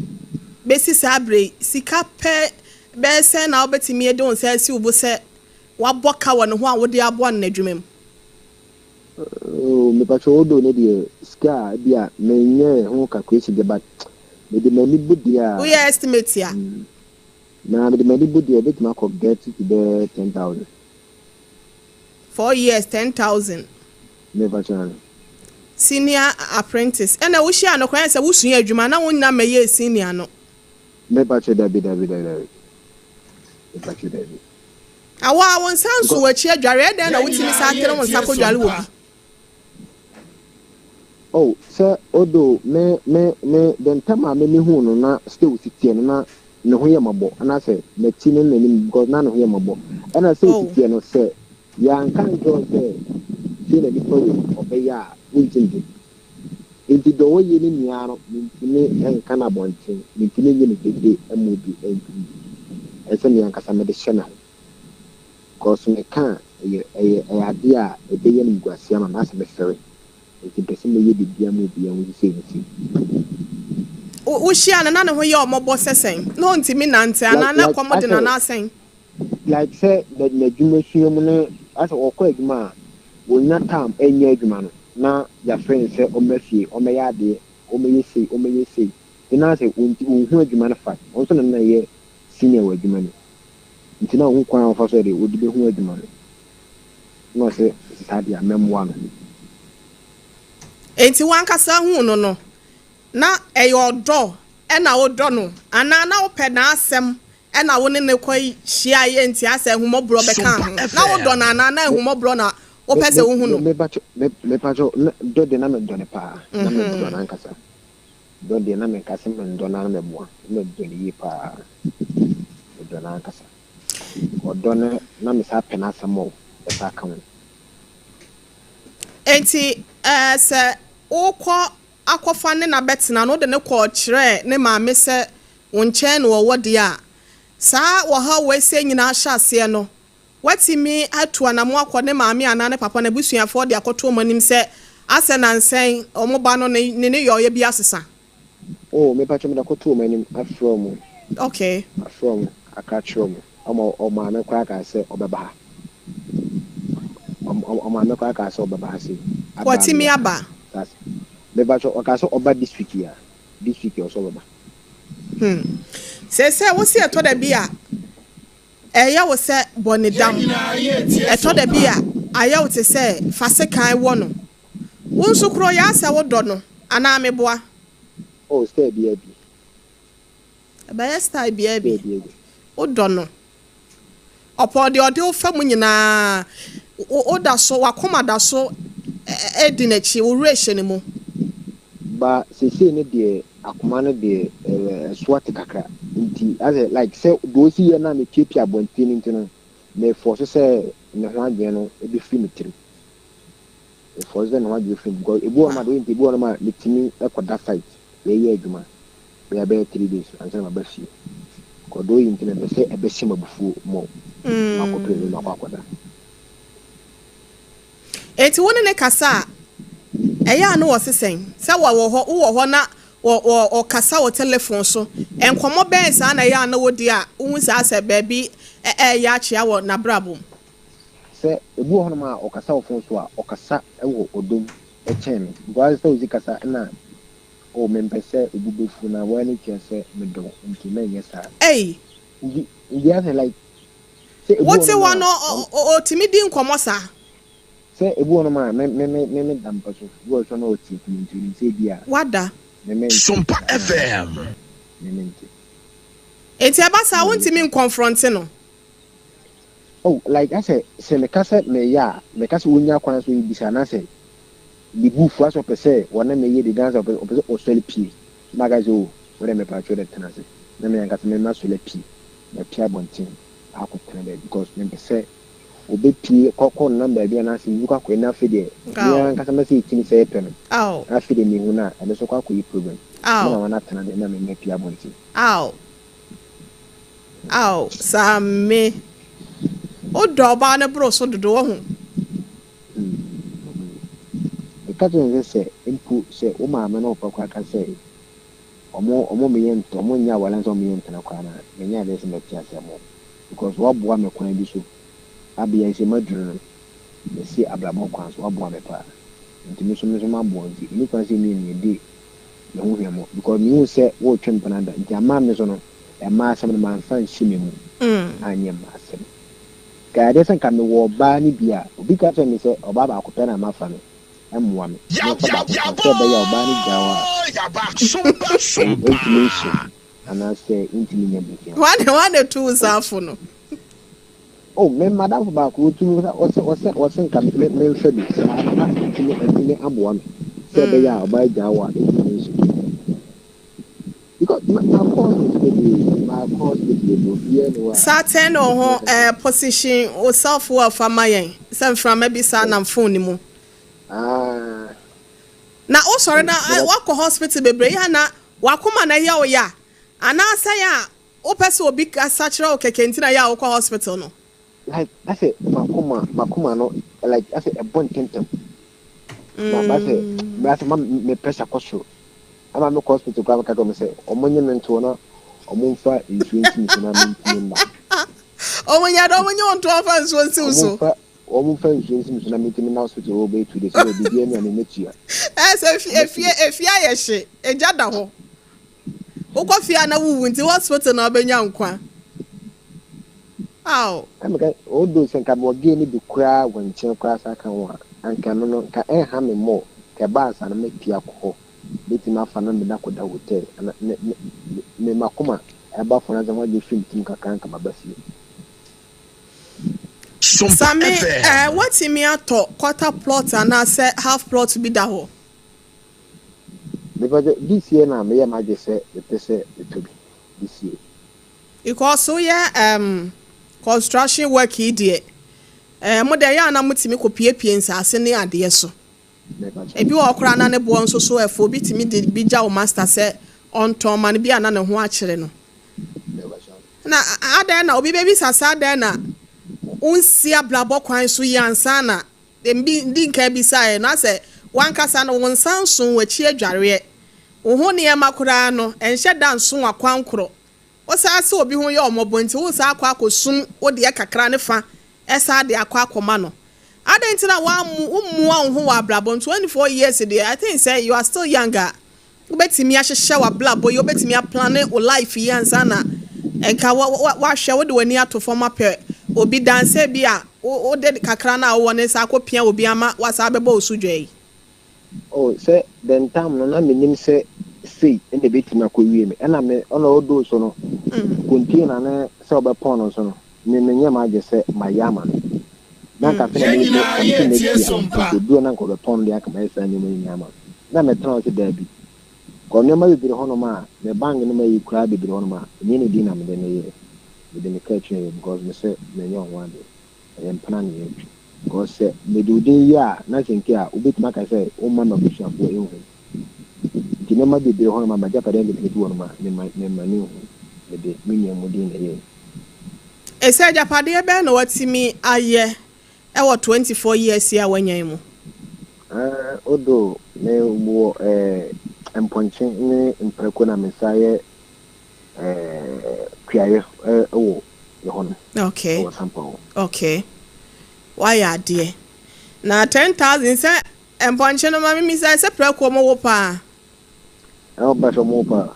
besi saa bere yi, sika pɛ bɛyɛ sɛn na wobetumi de wo nsa asi wo bo sɛ woabɔ ka wɔ ne ho a wode aboa no n'adwuma mu? Oh mepakyɛ although ne deɛ sika a ebi a menyɛɛ ho calculation deɛ but mede m'ani bu deɛ a. Woyɛ estimate a? Na mede m'ani bu deɛ ɛbɛtumi akɔ get to bɛyɛ 10,000. 4 years, 10,000. Mepakyɛ ane. Senior apprentice. Ɛna wohyia no koraa sɛ wosua adwuma na wonna mmɛyɛɛ senior no. Mepakyɛ dabi dabi dabi dabi. Mepakyɛ dabi. Awɔ a wo nsa nso Because w'akyi adware, ɛdɛn na Yɛn wotumi nyinaa saa tene wo yɛretie nsa kɔdware wɔ Sompa. bi? Oh sɛ although me me me the ntɛm a me me hu no na still si teɛ no na ne ho yɛ mmɔbɔ anaasɛ n'akyi ne n'anim because na ne ho yɛ mmɔbɔ ɛna sɛ osi teɛ no sɛ yɛanka nkyerɛ wo sɛ sei na nipa wei ɔbɛyɛ a wonti nte nti deɛ ɔyɛ ne nyinaa no mentumi nka no abɔnten, mentumi nyɛ ne dede ma obi nti ɛsɛ me ankasa mede hyɛ me ho because meka a ɛyɛ ɛyɛ ɛyɛ adeɛ a ɛbɛyɛ animguaseɛ ama me asɛ mefɛre. Enti mepɛ sɛ meyɛ biribi ama obiara ahu sɛ nti. Wohyia no na ne ho yɛ ɔmɔbɔ sɛ sɛn? Na ɔntumi nante anaa Like na like kɔm de no asɛ anaa sɛn? like sɛ na n'adwuma sua mu no asɛ ɔkɔ adwuma a ɔnya time nyɛ adwuma no na yɛafrɛ no sɛ ɔmmra fie ɔmmɛyɛ adeɛ ɔmmɛyɛ sei ɔmmɛyɛ sei nti na asɛ ɔnti ɔnhu adwuma no fa ɔno nso na na ɛyɛ senior wɔ adwuma no mu nti na ɔhu kwan a ɔfa so de ɔde bɛhu adwuma no na ɔsɛ saa deɛ a mɛmmoa no. Enti w'ankasa huu no no, na ɛyɛ ɔdɔ na wodɔ no anaa na wopɛ n'asɛm na wo ne no kɔ hyiaeɛ nti asɛ ahummɔborɔ bɛkaa Sompa ho? Na wodɔ no FM. anaa na ahummɔborɔ na wopɛ sɛ wohu no? Mepakyɛw, na dɔ deɛ na medɔ no paa, na medɔ no ankasa. Dɔ deɛ na menka sɛ mendɔ no ara na meboa, na medɔ no yie paa, medɔ no ankasa. Ɔdɔ no na mesan pɛ n'asɛm o, ɛsan ka ho. Enti sɛ wokɔ akɔfa ne na bɛtena no, wode no kɔ kyerɛɛ ne maame sɛ wo nkyɛn na ɔwɔ deɛ a, saa ɔhaw wei sei nyinaa hyɛ aseɛ no, woatumi atu anamo akɔ ne maame anaa ne papa n'abusuafoɔ de akɔto wɔn anim sɛ asɛ nansa yi wɔn ba no ne ne nneyɔeɛ bi asesa? Oh, mepakyɛ mede akɔto wɔn anim afrɛ wɔn. Okay. Mafrɛ ɔmo aka akyerɛ ɔmo. Ɔmo ɔmaame koraa kaa sɛ ɔbɛba ha. Ɔmaame koraa kaa sɛ ɔbɛba ha sei. Aba Watumi abɛyɛ aba. Saa mepakyɛw, ɔkaa sɛ ɔba this week yi a. This week yi ɔsɛ ɔbɛba. Seesei wo se ɛtɔ da bi a ɛyɛ wo sɛ bɔ ne dam. Ɛtɔ da bi a ayɛ wo te sɛ fa sekan wɔ no. Wo nso koro yɛ asɛ wodɔ no anaa meboa? Oh, style biara bi. Ɛbɛyɛ style biara bi. Style biara bi. Wodɔ no. Ɔpɔ deɛ ɔde wo fa mu nyinaa, woda so, w'akoma da so di n'akyi, wo werɛ hyɛ ne mu. Ba seesei no deɛ akoma no deɛ ɛso ate kakra nti asɛ like sɛ deɛ ɔsi yɛ no a mepiapia abɔnten no nti no me force sɛ ne ho adwene no ɛbɛfiri me tirim. Me force sɛ ne ho adwene bɛfiri me because ebi wɔ hɔnom a deɛ nti ebi wɔ hɔnom a metumi kɔda site yɛyɛ adwuma bɛyɛ bɛyɛ 3 days ansa na maba fie. Because deɛ ɔyɛ nti no mepɛ sɛ ɛbɛhyɛ me abufuo more makɔpɛ room akɔ akɔda. Enti wo ne ne kasa a, ɛyɛ a na wɔse sɛn? Sɛ wɔwɔ hɔ, wowɔ hɔ na wɔ wɔ ɔkasa wɔ telephone so, nkɔmmɔ bɛn saa na ɛyɛ a na wodi a wohu saa sɛ baabi ɛreyɛ akyea wɔ n'abrabɔ mu? Sɛ ebi wɔ hɔnom a ɔkasa wɔ phone so a, ɔkasa wɔ ɔdɔ mu kyɛn me because sɛ osi kasa na oh mempɛ sɛ obi bɛfu na wɔn ani tua sɛ medɔ wo nti mɛnyɛ saa. Ei! Nti asɛ like sɛ ebi wɔ Wote hɔnom hɔ a no ɔtumi di nkɔmmɔ saa? Sɛ ebi wɔ hɔnom a me me me me me da mpa so, ebi wɔ hɔ na ɔte akonnwa nti onim sɛ ebi a Wada. me mente. Sompa FM. Me mente. Enti ɛba saa a wontumi nconfronte no? Oh like asɛ sɛ meka sɛ meyɛ a, meka sɛ wonya kwan so bisa na sɛ ne bo fu asɛ ɔpɛ sɛ ɔne me yɛ dede ansa ɔpɛ sɛ ɔsɔre pue na maka sɛ oh wo deɛ mepakyɛw dɛ tena ase na me ankasa me masɔre apue mapue abɔnten akɔtena baabi because mempɛ sɛ ɔbɛpue kɔ kɔ nam baabi anaasɛ biribi kɔ akɔyɛ na afei deɛ me ankasa mɛsɛ ɛtini sɛ yɛpɛ no na afei deɛ mehu no a ɛno nso kɔ akɔyɛ problem na mama no atena deɛ na me mapue abɔnten. Aw. Aw Sammy wo dɔ ɔbaa no boro so dodo wahu. Meka kyerɛ no sɛ sɛ mpo sɛ wo maame ne wo papa koraa ka sɛ ɔmo ɔmo meyɛ nt ɔmo nyɛ aware ansa ɔmo yɛ ntena koraa no a menyɛ adeɛ sɛ mɛte ase ama ɔmo because woaboa me kwan bi so abea yi sɛ maduru no mesi abrabɔ kwan so woaboa me paa nti me nso me nso maboa wo nti ɛni kwan sɛ mmienu yɛdi me ho hwammɔ because mehu sɛ woretwe mpena da nti ama me so no mmaa asɛm no mamfa nhyɛ me mu anyɛ mmaa asɛm. Nka ɛyɛ sɛ nka mewɔ ɔbaa no bi a, obi ka kyerɛ me sɛ ɔbaa baako pɛ na mafa no, ɛmmoa me. Memfa baako ka sɛ ɛbɛyɛ a ɔbaa no gyaa hɔ a, ɛntumi nhye anaasɛ ntumi nya biribiara. Hwan na ɛtu wo saa fo no? Oh, me madamfo baako otumi ɔsɛ ɔsɛ ɔsɛ nka me memfa bi sɛ na ɛtumi ɛtumi aboa me sɛ ɛbɛyɛ a ɔbaa gyaa hɔ a ɛntumi nhye. Because ma ma kɔ hospital bebree, ma kɔ hospital bebree, obiara ni hɔ a. Saa tɛn ne wo ho eh, position wo self well fa ma yɛn sɛ mframa bi saa nam phone no mu. Ah. Na wo sɔre na wakɔ hospital bebree yɛ a na wakoma na ɛyɛ wo ya anaasɛ yɛ a wopɛ sɛ obi kasa kyerɛ wo kɛkɛ nti na yɛ a wokɔ hospital no? Like asɛ makoma no like asɛ ɛbɔ ntɛntɛm. Ma ma sɛ asɛ ma me pressure kɔ soro. Ama me kɔ hospital koraa meka kyerɛ wɔn sɛ wɔn nye me nto na wɔn mfa nsuo nsi me so na mentumi mma. Wɔn nyɛ dɛ wɔn nye wo nto wɔn mfa nsuo nsi wo so. Wɔn mfa wɔn mfa nsuo nsi me so na mentumi nna hospital hɔ bɛyɛ 2 days sɛ biribi ani a me mɛtua. Ɛyɛ sɛ efie efie efie ayɛ hye egya da hɔ. Wokɔ fie a na wuwu nti hospital na wobɛnya nkwa. Aw. Na meka although sɛ nka mewɔ gay no bi koraa wɔ nkyɛn koraa saa ka ho a anka ɛno no nka ɛnha me more nka ɛba ansa na mapue akɔ hɔ mɛtumi afa na mede akɔda hotel ana me me me makoma ɛba fo na sɛ ho agye firi me tirim kakra anka maba fie. Same, eh, woatumi atɔ quarter plot anaasɛ half plot bi da hɔ? Mepɛ sɛ this year na meyɛ m'adwe sɛ mepɛ sɛ metɔ bi this year. Because woyɛ construction work yi deɛ, eh, mo deɛ ɛyɛ a na motumi kɔpiepie nsaase ne adeɛ so. Ebi wɔ hɔ koraa na ne boɔ nso so ɛfo, obi tumi de bi gya wo master sɛ ɔntɔn ma no bi a na ne ho akyere no. Na adɛn na obi bɛbisa sɛ adɛn na wonsi abrabɔ kwan so yi ansa na di nkan bisaeɛ no asɛ wankasa no wo nsa nso w'akyi adwareɛ. Wo ho nneɛma koraa no ɛnhyɛ da nso w'akwankorɔ. Wosan sɛ obi ho yɛ wo mmɔbɔ nti wosan akɔ akɔsum wo deɛ kakra ne fa san de akɔ akɔma no. Adɛn nti na woammu wommua wo ho wɔ abrabɔ mu? 24 years deɛ I think sɛ you are still young a wobɛtumi ahyehyɛ w'abrabɔ yi, wobɛtumi aplane wo life yi ansa na nka woahwɛ wode w'ani ato fam apɛ obi dan sɛ bi a wode kakra no a wowɔ no san akɔpia obi ama wasan abɛbɔ wo so dwa yi. Oh sɛ the ntam no na menim sɛ sei na ɛbɛtumi akɔwie me ɛna me ɔna ɔdoo so no container no sɛ ɔbɛpɔn no nso no me menyɛ m'adwe sɛ mayɛ ama no na anka afei na Yɛn me me nyinaa ka mete yɛretie next year Sompa. nti ɛduru hɔ na anka ɔbɛpɔn no deɛ anka mayɛ saa nneɛma no nyinaa ama no na metena hɔ sɛ daabi kɔ nneɛma bebree hɔnom a me bank no mayi koraa bebree hɔnom a ɛnyɛ ne din na mede no yɛ mede me kaa kyerɛ yɛ because me sɛ menyɛ ho adeɛ ɛyɛ mpena ne yɛtwe. Because sɛ mede wo din yɛ a, na sɛ nka a, wobɛtumi aka sɛ womma m'abusuafoɔ nhu. Nti nneɛma bebree wɔ hɔnom a, m'agyapadeɛ nketenkete wɔ hɔnom a, memma memma no nhu. Mede me nua mu din na ɛyɛe. Ɛsɛ agyapadeɛ bɛn na watumi ayɛ wɔ 24 years yi a wanya yi mu? Eh, although me wɔ eh, mpɔnkye ne mprako na me nsa yɛ eh, kuayɛ eh, wɔ yɛ hɔ no. Okay. Wɔ Sampa hɔ. Okay. Wayɛ adeɛ. Na 10,000 sɛ mpɔnkye no ma memisa sɛ prako ɔmo wo paa? Ɛwɔ ba sɛ ɔmo wo paa.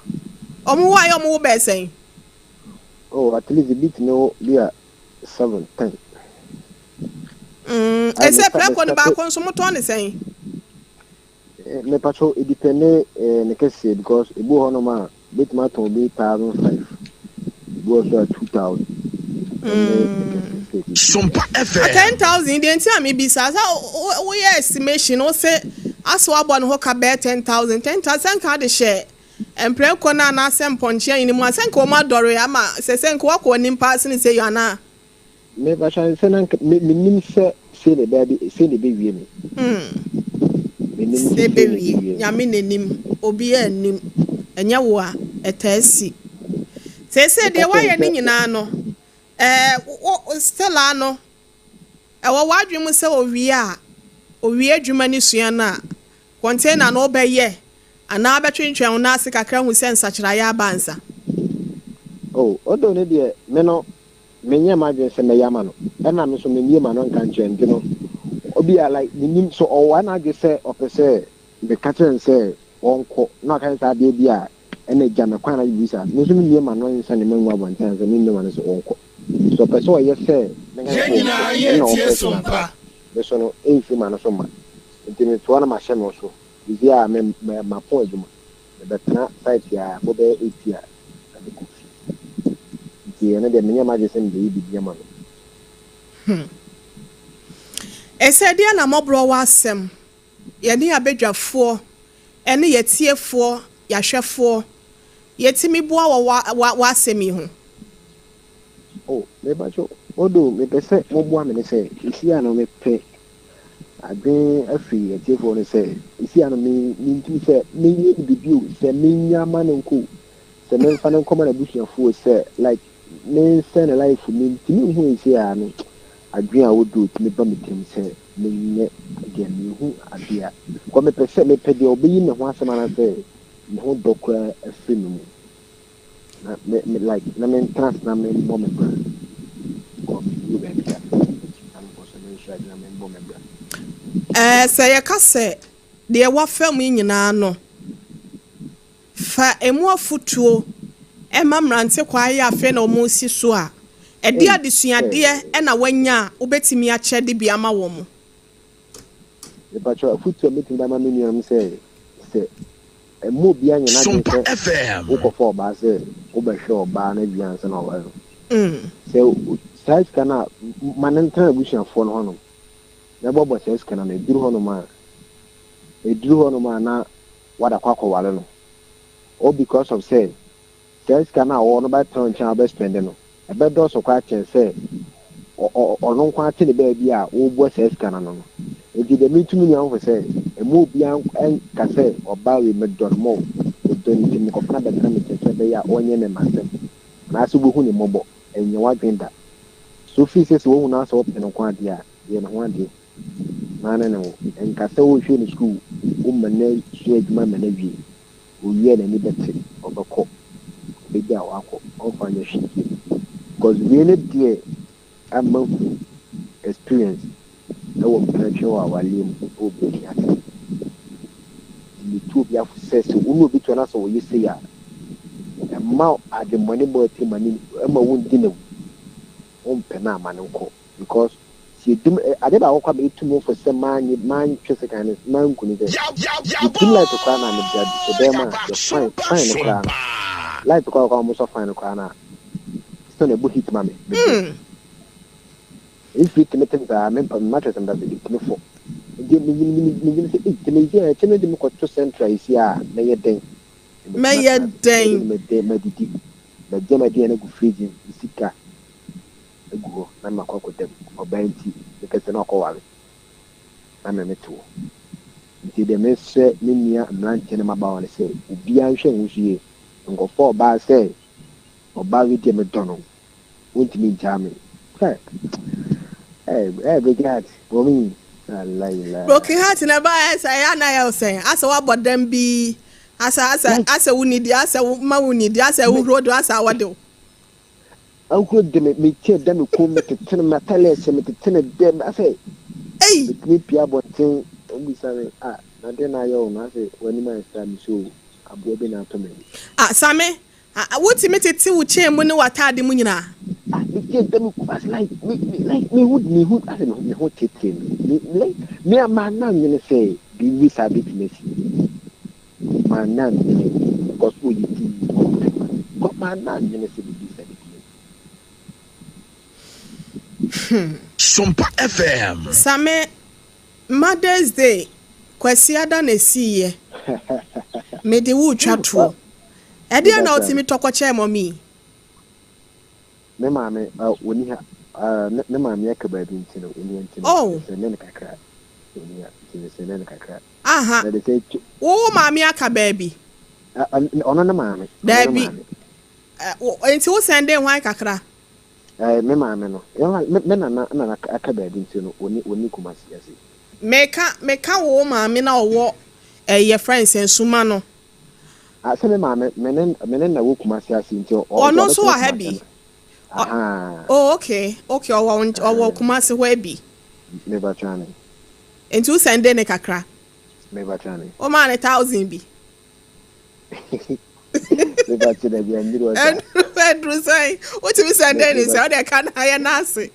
Ɔmo wo ayɛ ɔmo wo bɛɛ sɛn? Oh, at least bi tumi wo bi a 7, 10. Ɛsɛ prako no baako nso motɔn ne sɛn? Mepatro, edepende ne kɛseɛ because ebi wɔ hɔnom a betumi atɔn bi 1,500, ebi wɔ so a 2,000. Sompa FM. 10,000 deɛ nti a mebisa sɛ woyɛ estimation wo sɛ asɛ wabɔ ne ho ka bɛyɛ 10,000 10,000 sɛ nka de hyɛ mprako no anaasɛ mpɔnkye ayi no mu a sɛ nka wɔn adɔre ama sɛ nka wakɔ anim paa sene sɛ yɛ anaa? Mepatro sɛ na nka menim sɛ sei na ɛbɛyɛ sei na ɛbɛwie me. Menim Sɛ sɛ sei na ɛbɛwie ɛbɛwie me. Nyame n'anim obiara anim ɛnyɛ wo a ɛtaa si. Seesei deɛ woayɛ ne nyinaa no Stella no ɛwɔ w'adwene mu sɛ owie a owie adwuma ne sua no a container no wobɛyɛ anaa wobɛtwentwɛn wo nan ase kakra hu sɛ nsakyeraeɛ aba ansa? Oh, ɔdɔ no deɛ me no menyɛ m'adwene sɛ mɛyɛ ama no ɛna me nso memmie m'ano nka nkyerɛ nti no obi a like menim so ɔwɔ n'adwene sɛ ɔpɛ sɛ meka kyerɛ no sɛ ɔnkɔ na ɔka kyerɛ sɛ adeɛ bi a ɛna gya me kwan na biribi saa me nso memmie m'ano nsa ne mangu abɔnten sɛ memmie m'ano sɛ ɔnkɔ so ɔpɛ sɛ ɔyɛ sɛ meka Yɛn sɛ nyinaa ɔnkɔ ɛna yɛretie ɔpɛ sɛ Sompa. me so no ɛmfiri m'ano so ma nti metoa na mahyɛ me so biribi a me mapɔn adwuma mebɛtena site a mobɛyɛ 8 a na mekɔ fie nti ɛno deɛ menyɛ m'adwene sɛ mebɛyɛ biribi ama no. Ɛsɛ deɛ na mmɔborɔ wɔ asɛm yɛne abadwafoɔ ɛne yɛtiefoɔ yɛahwɛfoɔ yɛtumi boa wɔ w'asɛm yi ho. Oh, mepakyɛw odo mepɛ sɛ moboa me ne sɛ esi a no mepɛ adwene afiri atiefoɔ no sɛ esi a no mentumi sɛ menyɛ no biribi o sɛ menya ma no nko sɛ memfa no nkɔma n'abusuafoɔ sɛ like mensɛ ne life mentumi nhu esi a no adwene a wodo tumi ba me tirim sɛ menyɛ deɛ mehu adeɛ a kɔ mepɛ sɛ mepɛ deɛ ɔbɛyi me ho asɛm anaasɛ me ho dɔ koraa afiri me mu na me me like na mentena ase na memmɔ me bra kɔ meduru baabi a na mekɔ so menhwɛ ade na memmɔ me bra. Sɛ yɛka sɛ deɛ wafa mu yi nyinaa no fa emu afotuo ɛma mmerante kwan yɛ afei na wɔn si so a ɛde adesuadeɛ ɛna wanya a wobɛtumi akyɛ de bi ama wɔn. Mepakyɛw afotuo a mɛtumi de ama me nuanom sɛ ɛmo obiara nyɛ n'adwene Sompa sɛ FM. wokɔfa ɔbaa sɛ wobɛhwɛ ɔbaa no awie ansa na ɔware no sɛ saa sika no a ma ne ntena abusuafoɔ no hɔnom na ɛbɔbɔ saa sika no no ɛduru hɔnom a na wada kɔ akɔware no all because of sɛ saa sika no a ɔwɔ no bɛtena nkyɛn a wobɛspend no ɛbɛdɔɔso koraa kyɛn sɛ ɔno nko ate ne baabi a wɔrebua saa sika no no. Nti deɛ metumi nua ho sɛ ɛmu obiara nka sɛ ɔbaa wei medɔ no mɔ medɔ no nti mekɔfa no bɛtena me nkyɛn sɛ ɛbɛyɛ a ɔnyɛ me masɛm anaasɛ wobɛhu ne mmɔbɔ ɛnyɛ w'adwene da so fii sɛ wohu no asɛ wopɛ no nko adeɛ a yɛ ne ho adeɛ na ne ne wo nka sɛ wohwɛ no sukuu woma no sua adwuma ma no awie owie a n'ani bɛte ɔbɛkɔ. Ɔbɛgya wo akɔ, ɔmfa nyɛ hwee bio. Because wei no deɛ ama hu experience ɛwɔ mpratwe wɔ awareɛ mu ɛwɔ baabi ase. Nti metu obi afo sɛ sɛ wo ne obi to na sɛ ɔyɛ sei a, ɛmma adwemmɔne mmɔ atirim ma ne ɛmma wondi no awu. Wompɛ no a ma no nkɔ because sɛ yɛdum ade baako koraa a metu mo fo sɛ manye mantwe sekan no manku no sɛ yɛdum light koraa na mede hyɛ dan mu a the fine fine no koraa no light koraa koraa wɔsɔ fine no koraa no a still na ɛbɔ heat ma me mebrɛ. Mfiri tumi tem saa me mpa me mattress mda so ɛtumi fɔ nti menyim sɛ ei sɛ mesi a ɛkyɛ no de me kɔto central esi a mɛyɛ dɛn mɛyɛ dɛn mɛdɛ madidi mɛgya m'aduane agu fridge mu me sika agu hɔ na makɔ akɔda mu ɔbaa nti mepɛ sɛ na ɔkɔware na me mete hɔ nti deɛ mesrɛ me nua mmeranteɛ ne mmabaawa no sɛ obiara nhwɛ ne ho so yie nkɔfa ɔbaa sɛ ɔbaa wei deɛ medɔ no wontumi ngyaa me hɛ eh eh breaking heart mɔmi alaila. Broken heart na ɛba ayɛ sɛ ɛyɛ ana yɛ sɛn asɛ wabɔ dam bi asɛ asɛ asɛ wo nidi asɛ wo ma wo nidi asɛ wo huro do asɛ awɔ de wo. Ahuro de me me kyɛ da me kɔn me tetene me atale ɛhyɛ me tetene dɛ me asɛ. Ei. Metumi pia abɔnten wɔn bisa me ah na deɛ na ayɛ wo no asɛ w'anim ayɛ saa me so aboa bi na atɔ m'ani. Ah Same Ah, wotumi tete wo chain mu ne w'ataade mu nyinaa? Ah, me chain da me ku as like me me like me ho me ho asɛ me ho me ho tete me me like me a maa na nwene sɛ biribi saa betumi asi maa na nwene because oyɛ ti ɔmpɛ maa na nwene sɛ biribi saa betumi asi. Sompa FM. Same, Mother's Day, Kwasiada na esiiɛ. Mede wo retwa toɔ. Ɛdeɛn na wotumi tɔ kɔkyɛɛ mɔmi yi? Me maame, ɔni ha. Ne maame aka baabi nti no, ɔni ha nti no, mesɛnde no kakra. Ɔni ha nti mesɛnde no kakra. Aha, wo wo maame aka baabi? Ɔno ne maame. Daabi. Nti wo sɛnde hwan kakra? Me maame no, me nana na aka baabi nti no, ɔni Kumasi ase. Meka, meka wo maame na ɔwɔ yɛfrɛ no sɛn, Suma no. Ah, sɛ me maame, me ne, me ne na wɔ Kumasi ase nti ɔ, Ɔno nso wɔ ha bi? Ahaa. Oh, okay, okay, ɔwɔ, ɔwɔ Kumasi hɔ bi. Me ba twa ne. Nti wo sɛnde ne kakra? Me ba twa ne. Wo maa ne 1000 bi? Me ba twa dabi, ɛnduru ɔsa. Ɛnduru sɛn? Wotumi sɛnde ne sɛ, ɔde ɛka na ayɛ n'ase.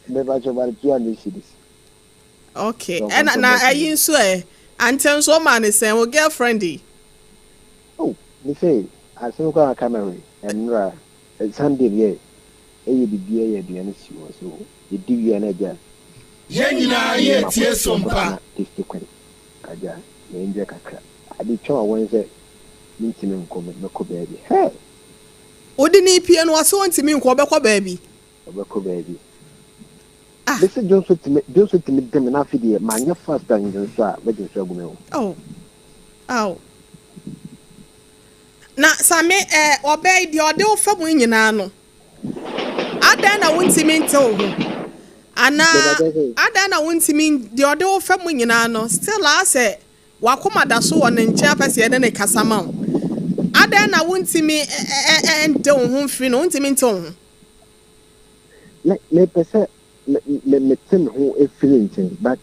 Me ba twa ba 200 cedis. Okay, ɛna na ɛyi nso ɛ, ante nso ɔmaa ne sɛn, wo girlfriend yi? Oh, me se, asem koraa aka me we, ɛnora, Sunday deɛ, ɛyɛ biribi ɛyɛ aduane si hɔ, so yɛdi wie a na agya. Yɛn nyinaa yɛ tie Sompa. Tasty Queen, agya, na enjoy kakra. Ade twa wɔ wɔn sɛ, mentumi nkɔ, mɛkɔ baabi, hey! Wode ne pie no, ɔse ɔntumi nkɔ, ɔbɛkɔ baabi. Ɔbɛkɔ baabi. Ah. Mese dwonso tumi dwonso tumi de me na afi deɛ manyɛ fast a ndwonso a mɛdwonso agu me ho. Oh. Aw. Na Same eh, ɔbaa yi deɛ ɔde wo fa mu nyinaa no, adɛn na wontumi nte wo ho? Anaa adɛn na wontumi deɛ ɔde wo fa mu nyinaa no, still asɛ wakoma da so wɔ ne nkyɛn apɛ sɛ yɛne ne kasa ma wo. Adɛn na wontumi nte wo ho mfiri no, wontumi nte wo ho? Like mepɛ sɛ me me mete me ho firi ne nkyɛn but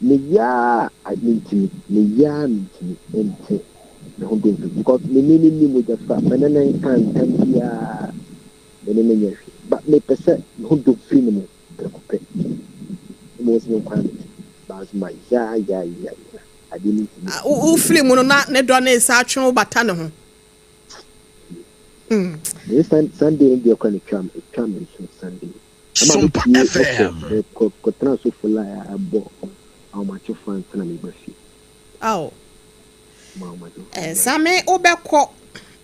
meyɛ a mentumi meyɛ a mentumi nte me ho bi mfiri because me ne no nni mogya fa me ne no nka ntam biara me ne no nyɛ hwee but mepɛ sɛ me ho dɔ firi ne mu prɛko pɛ na mmom sɛ me nko ara mete but ma ya ya ya ya adeɛ no ntumi. Wofiri mu no na ne dɔ no resa atwe wo bata ne ho. Me Sunday no deɛ kora na etwa etwa me nso Sunday. Ɛma me Sompa pie ɛkɔ FM. ɛkɔ kɔtena sofo line a ɛbɔ ahomakye fa ansa na meba fie. Ao. Bɔ ahomakye fa Eh, ba. Same wobɛkɔ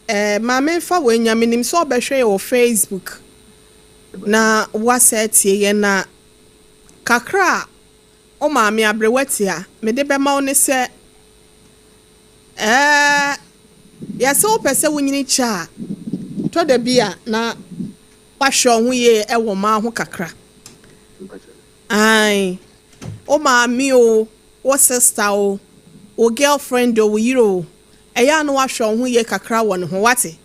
eh, ma memfa wei nya menim sɛ wobɛhwɛ yɛ wɔ Facebook na woasa atie yɛn na kakra a wo maame aberewa tia mede bɛma wo ne sɛ Ɛɛ, yɛ sɛ wopɛ sɛ wonyini kyɛ a, tɔ da bi a na woahwɛ wo ho yie wɔ mmaa ho kakra. Ae, wo maame o, wo sista o, wo girlfriend o, wo yere o, ɛyɛ a na woahwɛ wo ho yie kakra wɔ ne ho, woate?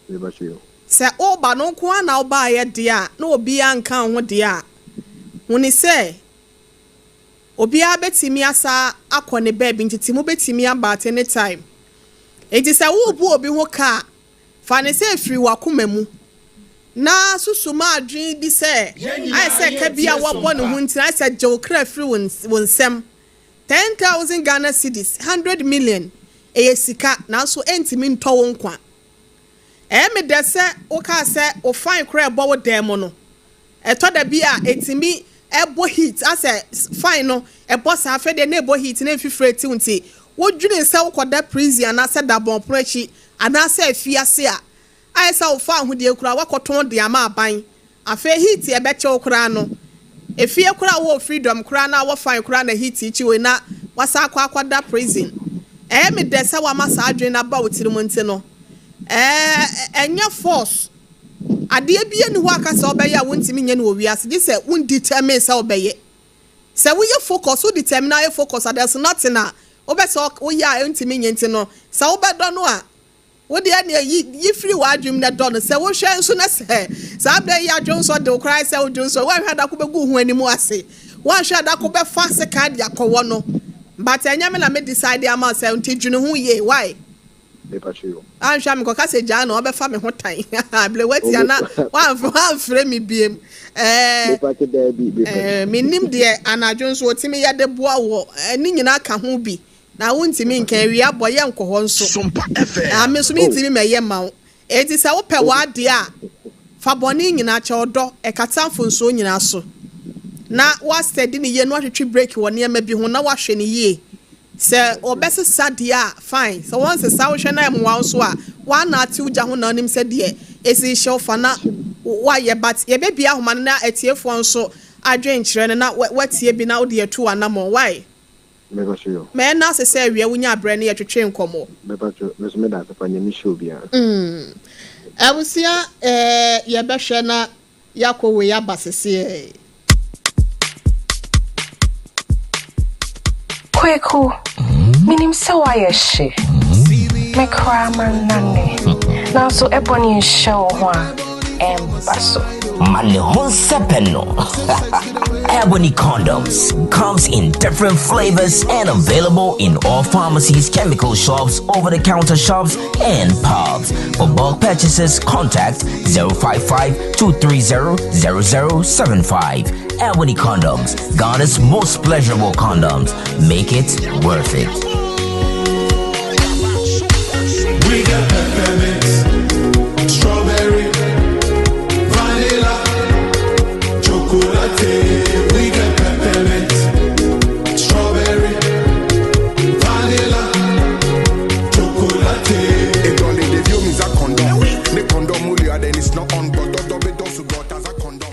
Mepa kyɛw. Sɛ woba no nko ara na wobaeɛ deɛ a, na obiara nka wo ho deɛ a, huni sɛ obiara bɛtumi asa akɔ ne baabi, nti mobɛtumi aba at any time. Enti sɛ worebu obi ho ka a, fa ne sɛ ɛfiri w'akoma mu. Na susu ma adwene bi sɛ ayɛ sɛ ka bi a wɔbɔ ne ho nti, ayɛ sɛ gye wo kra firi wo nsam. 10,000 Ghana cedis, 100 million, ɛyɛ sika, nanso ɛntumi ntɔ wo nkwa. Ɛyɛ me dɛ sɛ wokaa sɛ wo fine koraa ɛbɔ wo dan mu no, ɛtɔ da bi a ɛtumi ɛbɔ heat, asɛ fine no ɛbɔ saa, afei deɛ na ɛbɔ heat na mfifire tiw, nti wodwene sɛ wokɔda prison anaasɛ da bɔnpono akyi anaasɛ afiase a, ayɛ sɛ wofa ahodie koraa wakɔtɔn de ama aban. Afei heat ɛbɛkyɛw koraa no, efie koraa wɔ freedom koraa na wɔ fine koraa na heat kyi wei na wasa akɔ akɔda prison. Ɛyɛ me dɛ sɛ wama saa adwene no aba wo tirim, nti no ɛnyɛ force. Adeɛ bi ani hɔ aka sɛ ɔbɛyɛ a wontumi nyɛ no wɔ wiase, gye sɛ wondetermine sɛ ɔbɛyɛ. Sɛ woyɛ focus, wo determine ayɛ focus a, there's nothing a wobɛ sɛ woyɛ a ɛntumi nyɛ. Nti no sɛ wobɛdɔ no a, wode ɛne yi yi firi w'adwene na dɔ no. Sɛ wohwɛ nso na sɛ saa berɛ yi adwene nso de wo koraa sɛ wodwo nso, woanhwɛ adako bɛgu wo ho anim ase, woanhwɛ adako bɛfa sekan de akɔwɔ no. But ɛnyɛ me na me decide ama sɛ, nti dwene ho yie, why? Mepa kyɛw. Anhwɛ a mekɔka sɛ gyaa no, ɔbɛfa me ho tan abere watia na wamfrɛ me biem. Mepa kyɛw, daabi. Mepa kyɛw. Menim deɛ anadwo nso ɔtumi yɛde boa wɔ ne nyinaa ka ho bi na wontumi nka awia bɔ yɛ nkɔ hɔ nso. Sompa FM. Me nso mentumi mɛyɛ ma wo. Enti sɛ wopɛ w'adeɛ a, fa bɔne nyinaa kyɛ, ɔdɔ ɛkata mfonsuo nyinaa so, na woasɛde ne yie na woatwetwe break wɔ nneɛma bi ho na woahwɛ ne yie. Sɛ wɔbɛsesa deɛ a, fine. Sɛ wɔnsesa, wohwɛ na ɛmmoa wo nso a, woana ate wo gya ho na wonim sɛ deɛ ɛsi hyɛ wo fa na woayɛ. But yɛbɛbie ahoma no na atiefoɔ nso adwenkyerɛ no na woatie bi na wode atu w'anammɔn. Why? Mepa kyɛw. Mɛyɛ no ase sɛ awia wonya aberɛ ne yɛtwetwe nkɔmmɔ. Mepa kyɛw, me nso meda ase pa. Nyame hyɛ obiara. Abusua, yɛbɛhwɛ na yɛakɔ wei aba seseɛ. Kweku, minim sɛ woayɛ hye. Me koraa manane. Nanso ɛbɔ ne nhyɛ wo ho a, ɛmba so. Ma ne ho nsɛpɛ no. Ebony condoms comes in different flavors and available in all pharmacies, chemical shops, over-the-counter shops, and pubs. For bulk purchases, contact 055 230 0075. Ebony condoms, Ghana's most pleasurable condoms. Make it worth it. We got peppermint, strawberry, vanilla, chocolate. We got peppermint, strawberry, vanilla, chocolate. It only the view means a condom. The condom only then it's not on, but the double got as a condom.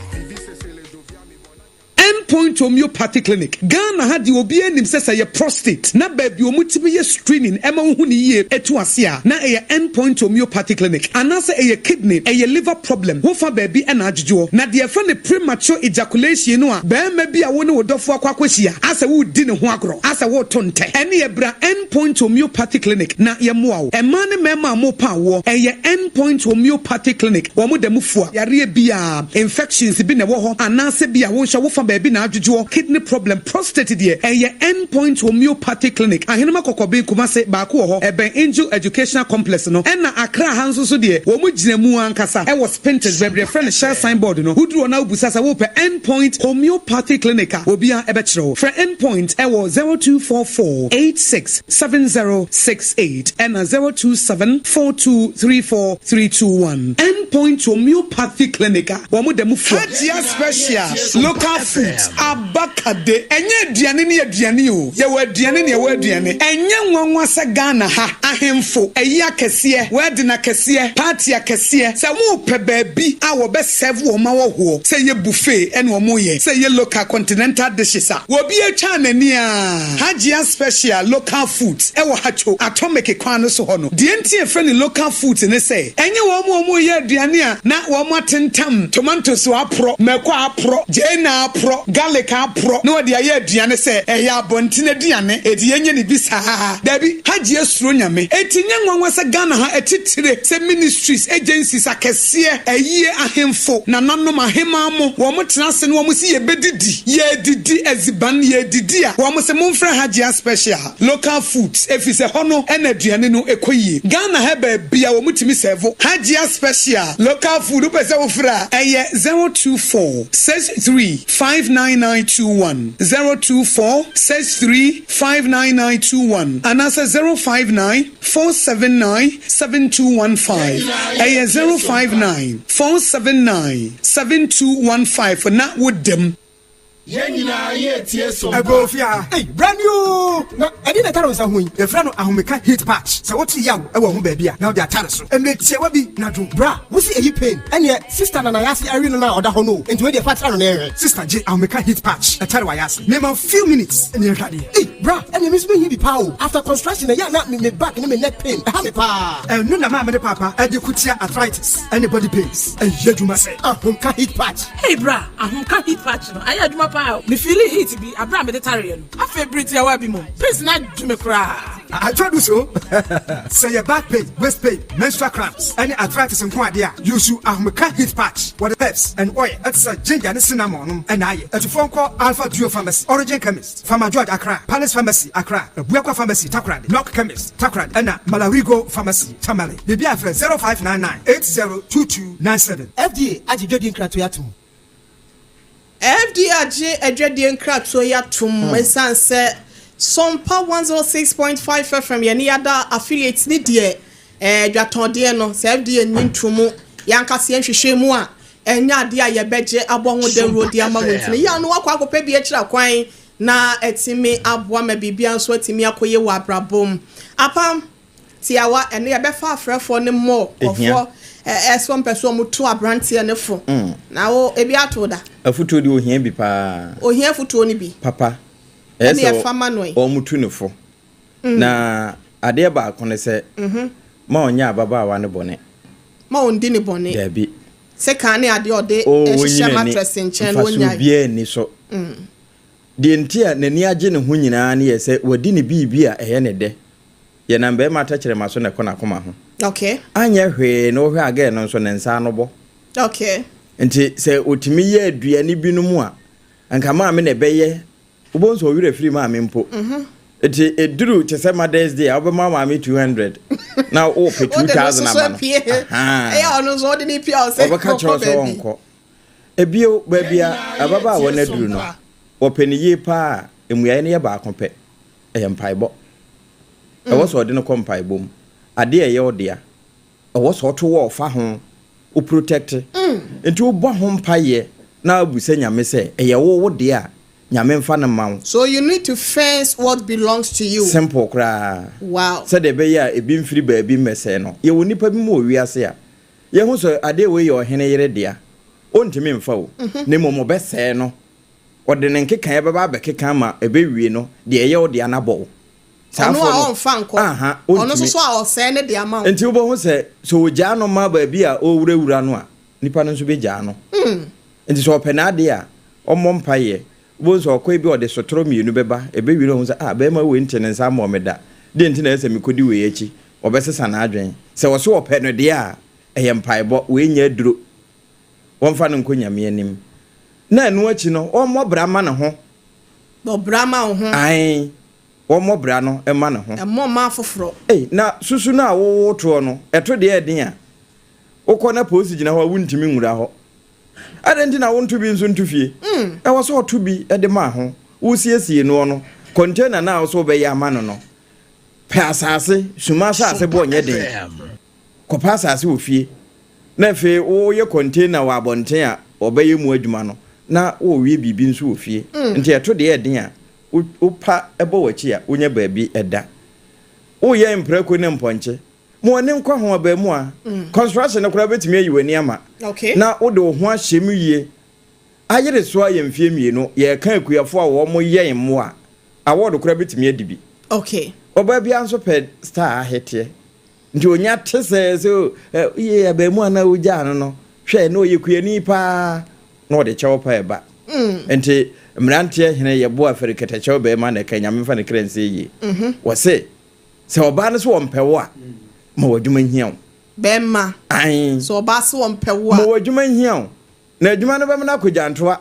Endpoint Homeopathy Clinic Ghana ha deɛ, obi anim sɛ sɛ yɛ prostate na baabi ɔmo tumi yɛ screening ɛma wohu ne yie etu ase a, na ɛyɛ Endpoint Homeopathy Clinic, anaasɛ ɛyɛ kidney, ɛyɛ liver problem, wofa baabi ɛna adwodwoɔ, na deɛ ɛfrɛ no premature ejaculation no a, bɛrima bi a wo ne wo dɔfo akɔ akɔhyia asɛ wodi ne ho agorɔ asɛ woto ntɛ, ɛne yɛbra Endpoint Homeopathy Clinic na yɛmmoa wo. Mmaa ne mmarima a mopa awoɔ, ɛyɛ Endpoint Homeopathy Clinic. Wɔn da mu fua yareɛ biara, infections bi na ɛwɔ hɔ anaasɛ bi a wonhyɛ wofa baabi na adwodwoɔ, kidney problem, prostate deɛ, ɛyɛ Endpoint Homeopathy Clinic. Ahenema Kɔkɔben, Kumase, baako wɔ hɔ, ɛbɛn Angel Educational Complex no, ɛna Accra ha nso so deɛ, wɔn gyina mu ankasa ɛwɔ Spintex, baabi yɛfrɛ no Shell signboard no. Woduru hɔ na wobusa sɛ wopɛ Endpoint Homeopathy Clinic a, obiara ɛbɛkyerɛ wo. Frɛ Endpoint ɛwɔ 0244 86 7068 ɛna 027 4234 321. Endpoint Homeopathy Clinic a, wɔn da mu fua. Hajia Special Local Foods abakade. Ɛnyɛ aduane ne aduane o, yɛwɔ aduane ne ɛwɔ aduane. Ɛnyɛ nwanwa sɛ Ghana ha ahemfo ɛyi akɛseɛ, wedding akɛseɛ, party akɛseɛ, sɛ wɔpɛ baabi a wɔbɛ serve wɔn ma wɔhoɔ, sɛ ɛyɛ buffet ɛna wɔn yɛ, sɛ ɛyɛ local continental dishes a, wɔbi atwa n'ani a, Hajia Special Local Foods ɛwɔ Hatcho Atomic kwan no so hɔ no. Deɛ nti yɛfrɛ no local foods ne sɛ ɛnyɛ wɔn a wɔyɛ aduane a na wɔn atentam tomatoes aporɔ, mako aporɔ, gyeene aporɔ. Garlic aporɔ na wɔde ayɛ aduane sɛ ɛyɛ abɔnten aduane enti yɛnyɛ no bi saa. Dabi, Hajia suro Nyame. Enti nyɛ nwanwa sɛ Ghana ha atitire sɛ ministries, agencies akɛseɛ, ayie, ahemfo, nananom, ahemaa mo, wɔn tena ase na wɔn se yɛbɛdidi, yɛredidi adziban, yɛredidi a, wɔn se momfrɛ Hajia special. Local foods efisɛ hɔ no na aduane no kɔ yie. Ghana ha baabia wɔn tumi sɛvo Hajia special local food wopɛ sɛ wofrɛ a ɛyɛ 024 63 59921, 024 63 59921 anaasɛ 059 479 7215. Ɛyɛ 059 479 7215 na wodam. Yɛn nyinaa yɛ tie sompa. Ɛbɔ ofie ha. Ei, bra ni oo! Na ɛdeɛn na ɛtare wo nsa ho yi? Yɛfrɛ no ahomeka heat patch. Sɛ wote yaw wɔ wo ho baabi a, na wode atare so. Mmerɛ tiawa bi na dwo. Bra, wo se ɛyi pain? Ɛneɛ, sista na n'ayase awe no no a ɔda hɔ no o. Enti wei deɛ fa tra no na yɛnhwɛ. Sista gye ahomeka heat patch ɛtare w'ayase. Mema wo few minutes na yɛnhwɛ adeɛ. Ei, bra, ɛneɛ me nso mehia bi paa o. After construction ɛyɛ a na me back ne me neck pain ɛha me paa. Ɛno na maame ne paapa ɛde ko tia arthritis ɛne body pains. Ɛyɛ adwuma sɛ ahomka heat patch. Hey bra, ahomka heat patch no ayɛ adwuma paa o. Me feeli heat bi abere a mede tareɛ no. Afei bere tiawa bi mu, pains no adwo me koraa. Atwa du so. Sɛ yɛ back pain, waist pain, menstrual cramps, ɛne arthritis nko adeɛ a, use ahomka heat patch. Wɔde herbs and oil ɛte sɛ ginger ne cinnamon nom ɛna ayɛ. Atufoɔ nkɔ Alpha Duo Pharmacy, Origin Chemist, Farmer George Accra, Palace Pharmacy Accra, Abuakwa Pharmacy Takoradi, Knock Chemist Takoradi, ɛna Malarigo Pharmacy Tamale. Biribi a frɛ 0599 802297. FDA agye dwadie nkratoɔ yi atom. FDA agye adwadie nkratoɔ yi atom ɛsiane sɛ Sompa 106.5 FM yɛne yɛada affiliate ne deɛ dwatɔndeɛ no sɛ FDA nyi ntomu yɛankasa yɛnhwehwɛ mu a ɛnyɛ adeɛ a yɛbɛgye abɔ ho dawuro de ama wɔn ntini yɛ ano wakɔ akɔpɛ bi akyira kwan na ɛtumi aboa ma biribia nso atumi akɔyɛ wɔ abrabɔ mu. Apam tiawa ɛno yɛbɛfa afrɛfoɔ ne mmɔ kɔfoɔ ɛsɔ mpɛ so ɔmo to aberanteɛ ne fo na wo ebi ato da. Afutuo deɛ ohia bi paa. Ohia afutuo no bi. Papa. Ɛne ɛfa ma no yi. Wɔn tu ne fo. Na adeɛ baako ne sɛ ma ɔnyɛ ababaawa ne bɔne. Ma ɔndi ne bɔne. Dabi. Sɛ kan ne adeɛ ɔde ɛhyehyɛ mattress nkyɛn no onya. Mfasoɔ biara nni so. Deɛ nti a n'ani agye ne ho nyinaa ne yɛ sɛ wadi ne biribi a ɛyɛ ne dɛ. Yɛnam bɛrima atɛkyerɛma so na ɛkɔ n'akoma ho. Anyɛ hwee na wohwɛ agɛɛ no nso ne nsa ano bɔ. Nti sɛ otumi yɛ aduane binom a, anka maame na ɛbɛyɛ. Wobɛhu sɛ ɔwerɛ firi maame mpo. Nti ɛduru te sɛ Mother's Day a wobɛma maame 200 na wopɛ 2000 ama no. Ɔbɛka kyerɛ sɛ ɔnkɔ. Ebio, baabi a ababaawa no aduru no, wɔpɛ no yie paa a, mmuaeɛ no yɛ baako pɛ. Ɛyɛ mpaebɔ. Ɛwɔ sɛ ɔde no kɔ mpaebɔ mu. Adeɛ a ɛyɛ wo dea, ɛwɔ sɛ ɔto wɔ ɔfa ho, wo protect. Nti wobɔ ho mpaeɛ na abusa Nyame sɛ, ɛyɛ wo wo dea a, Nyame mfa no mma wo. So you need to fence what belongs to you. Simple koraa. Wow. Sɛdeɛ ɛbɛyɛ a ebi mfiri baabi mmɛsɛe no. Yɛwɔ nnipa bi mu wɔ wiase a, yɛhu sɛ adeɛ wei yɛ ɔhene yere dea. Ɔntumi mfa o, na mmom ɔbɛsɛe no. Ɔde ne nkekaeɛ bɛba abɛkeka ama ɛbɛwie no, deɛ ɛyɛ wo dea no abɔ wo. Saa Ɔno a afoɔ no, ɔmfa nkɔ. aha, Ɔno nso ɔntumi. so a ɔsɛe ne de ama wo. Nti wobɛhu sɛ, sɛ ɔgyaa no ma baabi a ɔrewurawura no a, nipa no nso bɛgyaa no. Nti sɛ ɔpɛ n'adeɛ a, ɔmmɔ mpaeɛ. Wobɛhu sɛ ɔkɔ ebi a ɔde sotorɔ mmienu bɛba, ɛbɛwie no ɔhu sɛ, ah, barima wei nte ne nsa mmɔɔ me da. Deɛ nti na ɛsɛ sɛ mekɔdi wei akyi? Ɔbɛsesa n'adwene. Sɛ ɔse ɔpɛ no deɛ a, ɛyɛ mpaebɔ, wei nyɛ aduro. Wɔmfa no nkɔ Nyame anim. Na ɛno akyi no, ɔmmɔ bra mma ne ho. Bɔ bra ma wo ho. Ae, wɔmmɔ bra no mma ne ho. Mmɔ mma afoforɔ. Ei, na susu no a wotoɔ no, ɛto deɛ ɛden a, wokɔ na polisi gyina hɔ a, wontumi nwura hɔ. Adɛn nti na wonto bi nso nto fie? Ɛwɔ sɛ ɔto bi de ma ho. Wosiesie noɔ no, container no a wo sɛ wobɛyɛ ama no no, pɛ asase, suma asase boɔ nyɛ den. Kɔpɛ asase wɔ fie, na afei woyɛ container wɔ abɔnten a wɔbɛyɛ mu adwuma no, na wɔrewie biribi nso wɔ fie. Nti ɛto deɛ ɛden a, wopa bɔ w'akyi a, wonya baabi da. Woyɛ mprako ne mpɔnkye, ma w'ani nkɔ ho abaamua. Construction no koraa bɛtumi ayi w'ani ama, na wode wo ho ahyɛ mu yie. Ayere so ayɛ mfeɛ mmienu, yɛreka akuafoɔ a wɔyɛn mmoa a, award koraa bɛtumi adi bi. Ɔbaa biara nso pɛ star aheteɛ. Nti onya te sɛ sɛ o ɛ yie abaamuwa no a wogyaa no no, hwɛ na ɔyɛ kuani paa na ɔde kyɛw pa ɛba. Nti Mmeranteɛ hene yɛboa firi kɛtɛkyɛw bɛɛma na ɛka Nyame mfa ne kra nsie yie. Wɔse sɛ ɔbaa no se ɔmpɛ wo a, ma w'adwuma nhia wo. Bɛɛma, Ae. sɛ ɔbaa se ɔmpɛ wo a. Ma w'adwuma nhia wo. Na adwuma no bɛma no akɔ gyantoa.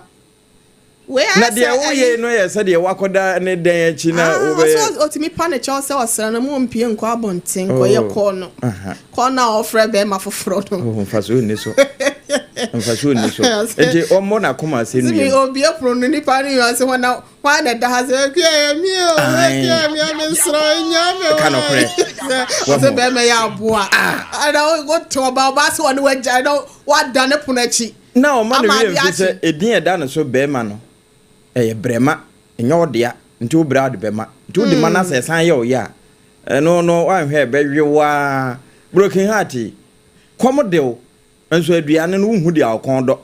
Wei ayɛ Na sɛ deɛ woyɛ ayi. yi no yɛ sɛdeɛ woakɔda ne dan akyi na Ah, wobɛyɛ. ɔsɛ ɔtumi pa ne kyɛw sɛ ɔsrɛ no mo mpie nkɔ abɔnten nkɔyɛ Oh, kɔɔ no. aha. Kɔɔ no a ɔfrɛ bɛrima foforɔ no. Oh, mfasoɔ nni so. Mfasoɔ nni so. Enti ɔmmɔ n'akoma Sɛ asɛnnua mi mu. obie pono no nipa no yɛ ɔsɛ hɔ na hwan na ɛda ha sɛ akua yɛ mi o Ae. akua mi a mi nsrɛ nya mi Ka nokorɛ. sɛ Wahu. ɔsɛ bɛrima yɛ aboa. Ɛna wote ɔba ɔba sɛ ɔne wagya ɛna wada ne pono akyi. Na ɔma ne Ama werɛ ade mfi sɛ akye. edin a ɛda ne so barima no, ɛyɛ brɛma, ɛnyɛ wo dea, nti wo brɛ a wode bɛma. Nti wode ma na sɛ ɛsan yɛ wo ya a, ɛno no woanhwɛ a ɛbɛwe wo ara. Broken heart yi, kɔm de wo, nso aduane no wonhu deɛ wo kɔn dɔ.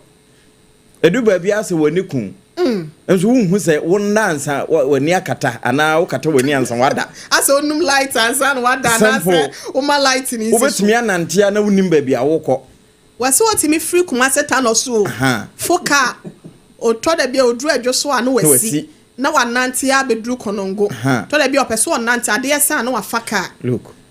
Ɛdu baabi ara sɛ w'ani ku wo, nso wonhu sɛ wonna ansa w'ani akata anaa wokata w'ani ansa woada. Asɛ wonum light ansa na woada Simple. anaasɛ woma light no nsi so. Wobɛtumi anante a na wonnim baabi a wokɔ. Wɔse otumi firi Kumase Tanɔ so o, fo kaa, otɔ da bi a oduru Adwo so a na wasi, na wanante ara abɛduru Konongo. Tɔ da bi a ɔpɛ sɛ ɔnante, adeɛ sa a na wafa kaa.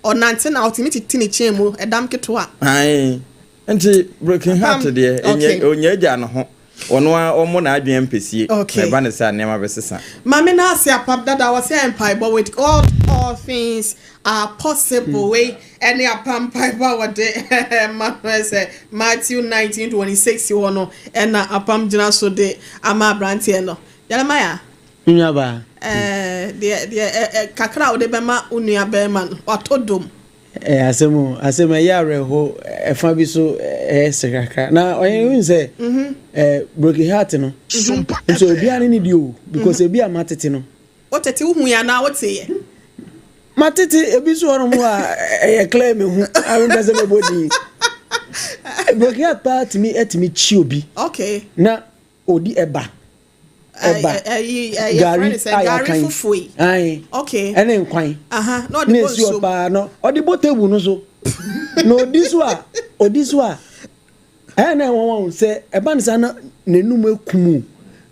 Ɔnante na ɔtumi tete ne chain mu, ɛdam ketewa. Ae, nti broken heart deɛ, ɛnyɛ, ɔnya agya ne ho. Ɔno ara ɔmmɔ n'adwene ampesie, na ɛba no saa a nneɛma bɛsesa. Maame no ase apam dada ɔsɛ mpaebɔ with God all things are possible wei ɛne apam mpaebɔ a wɔde ma no sɛ Matthew 19:26 hɔ no ɛna apam gyina so de ama aberanteɛ no Jeremiah Me nua baa. Ɛɛ deɛ deɛ ɛ kakra a wode bɛma wo nua bɛrima no watɔ dom. Ɛyɛ asɛm o, asɛm ɛyɛ awerɛho, ɛfa bi so ɛyɛ sere kakra. Na ɔyɛ wohu sɛ ɛɛ broken heart no nso obiara ne ne di o because ebi a matete no. Wotete wohu yɛ anaa wote yɛ? Matete ebi nso hɔ nom a ɛyɛ clear me hu a mempɛ sɛ mɛbɔ din. Broken heart paa tumi ɛtumi kyi obi. Okay. Na odi ɛba. Ɛba gari a yɛakan ae ɛne nkwan na esi hɔ paa na ɔde bɔ table no so na odi so a odi so a ɛyɛ na ɛnwanwa o sɛ ɛba ne saa na n'anum ekum o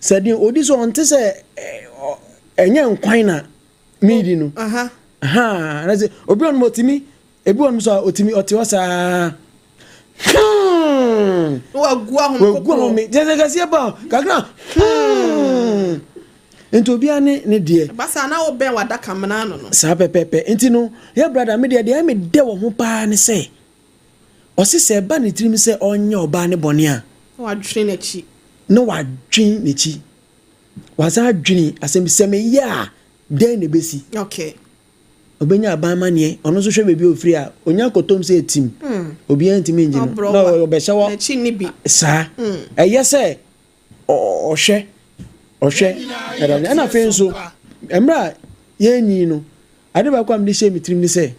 sɛ deɛ odi so ɔnte sɛ ɛnyɛ nkwan na medi no ha na sɛ obi ɔnom otimi Ebi wɔ nom nso a otumi ɔte hɔ saa. Hmm. Na wagu ahome Wagu ahome. Kyerɛ sɛ kɛseɛ pa kakra. Hmm. Nti obiara ne ne deɛ. Ɛba saa na wobɛn w'adaka mena ano no. Saa pɛpɛpɛ. Nti no, yɛ brada me deɛ deɛ ɛyɛ me dɛ wɔ ho paa ne sɛ, ɔse sɛ ɛba ne tirim sɛ ɔnyɛ ɔbaa no bɔne a. Na wadwene n'akyi. Na wadwene n'akyi. Wasan adwene asɛm bi, sɛ meyɛ a, dɛn na ɛbɛsi? Okay. Ɔbɛnya aban amaneɛ, ɔno nso hwɛ baabi a ɔfiri a, ɔnya kɔtɔm sɛ atim, obiara ntumi ngye no, na ɔbɛhyɛ hɔ saa. Ɛyɛ sɛ ɔhwɛ, ɔhwɛ, ɛna afei nso, mmerɛ a yɛnyin no, ade baako a mede hyɛ me tirim ne sɛ,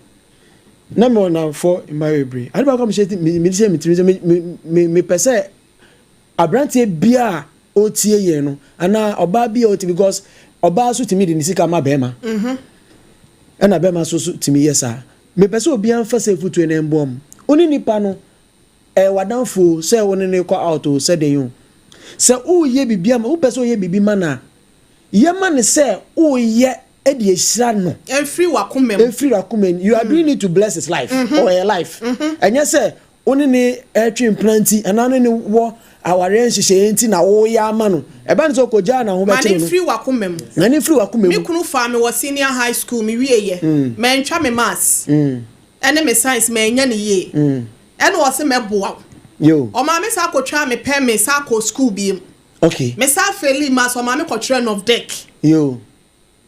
na mewɔ nnamfoɔ mmaa bebree, ade baako a mede hyɛ me tirim sɛ, mepɛ sɛ Abranteɛ biaa a ɔretie yɛn no anaa ɔbaa bi a ɔte because ɔbaa nso tumi de ne sika ma bɛrima ɛna bɛrima nso so tumi yɛ saa. Mepɛ sɛ obiara mfa sɛ afutuo no mboa mu. Wo ne nipa no ɛyɛ w'adamfo o sɛ wo ne no rekɔ out o sɛ dɛn o. Sɛ woreyɛ biribi ama wopɛ sɛ woyɛ biribi ma no a, yɛ ma no sɛ woreyɛ de ahyira no. Ɛmfiri w'akoma mu. Ɛmfiri w'akoma mu. You are doing it to bless his life or her life. Ɛnyɛ sɛ Wo ne no retwe mpena nti anaa wo ne no wɔ awareɛ nhyehyɛeɛ nti na woreyɛ ama no. Ɛba no sɛ ɔkɔgyaa no a, ho Ma bɛkyere no no. mfiri w'akoma mu. Ma no mfiri w'akoma Me mu. kunu faa me wɔ senior high school, me wieɛ, mantwa me maths ɛne me science mannya no yie, ɛna ɔse mɛboa wo. Yo. Ɔmaa me saa kɔtwaa me pɛ me saa kɔɔ school biom. Okay. Me saa failii maths, ɔmaa me kɔtwerɛɛ Novdec. Yo.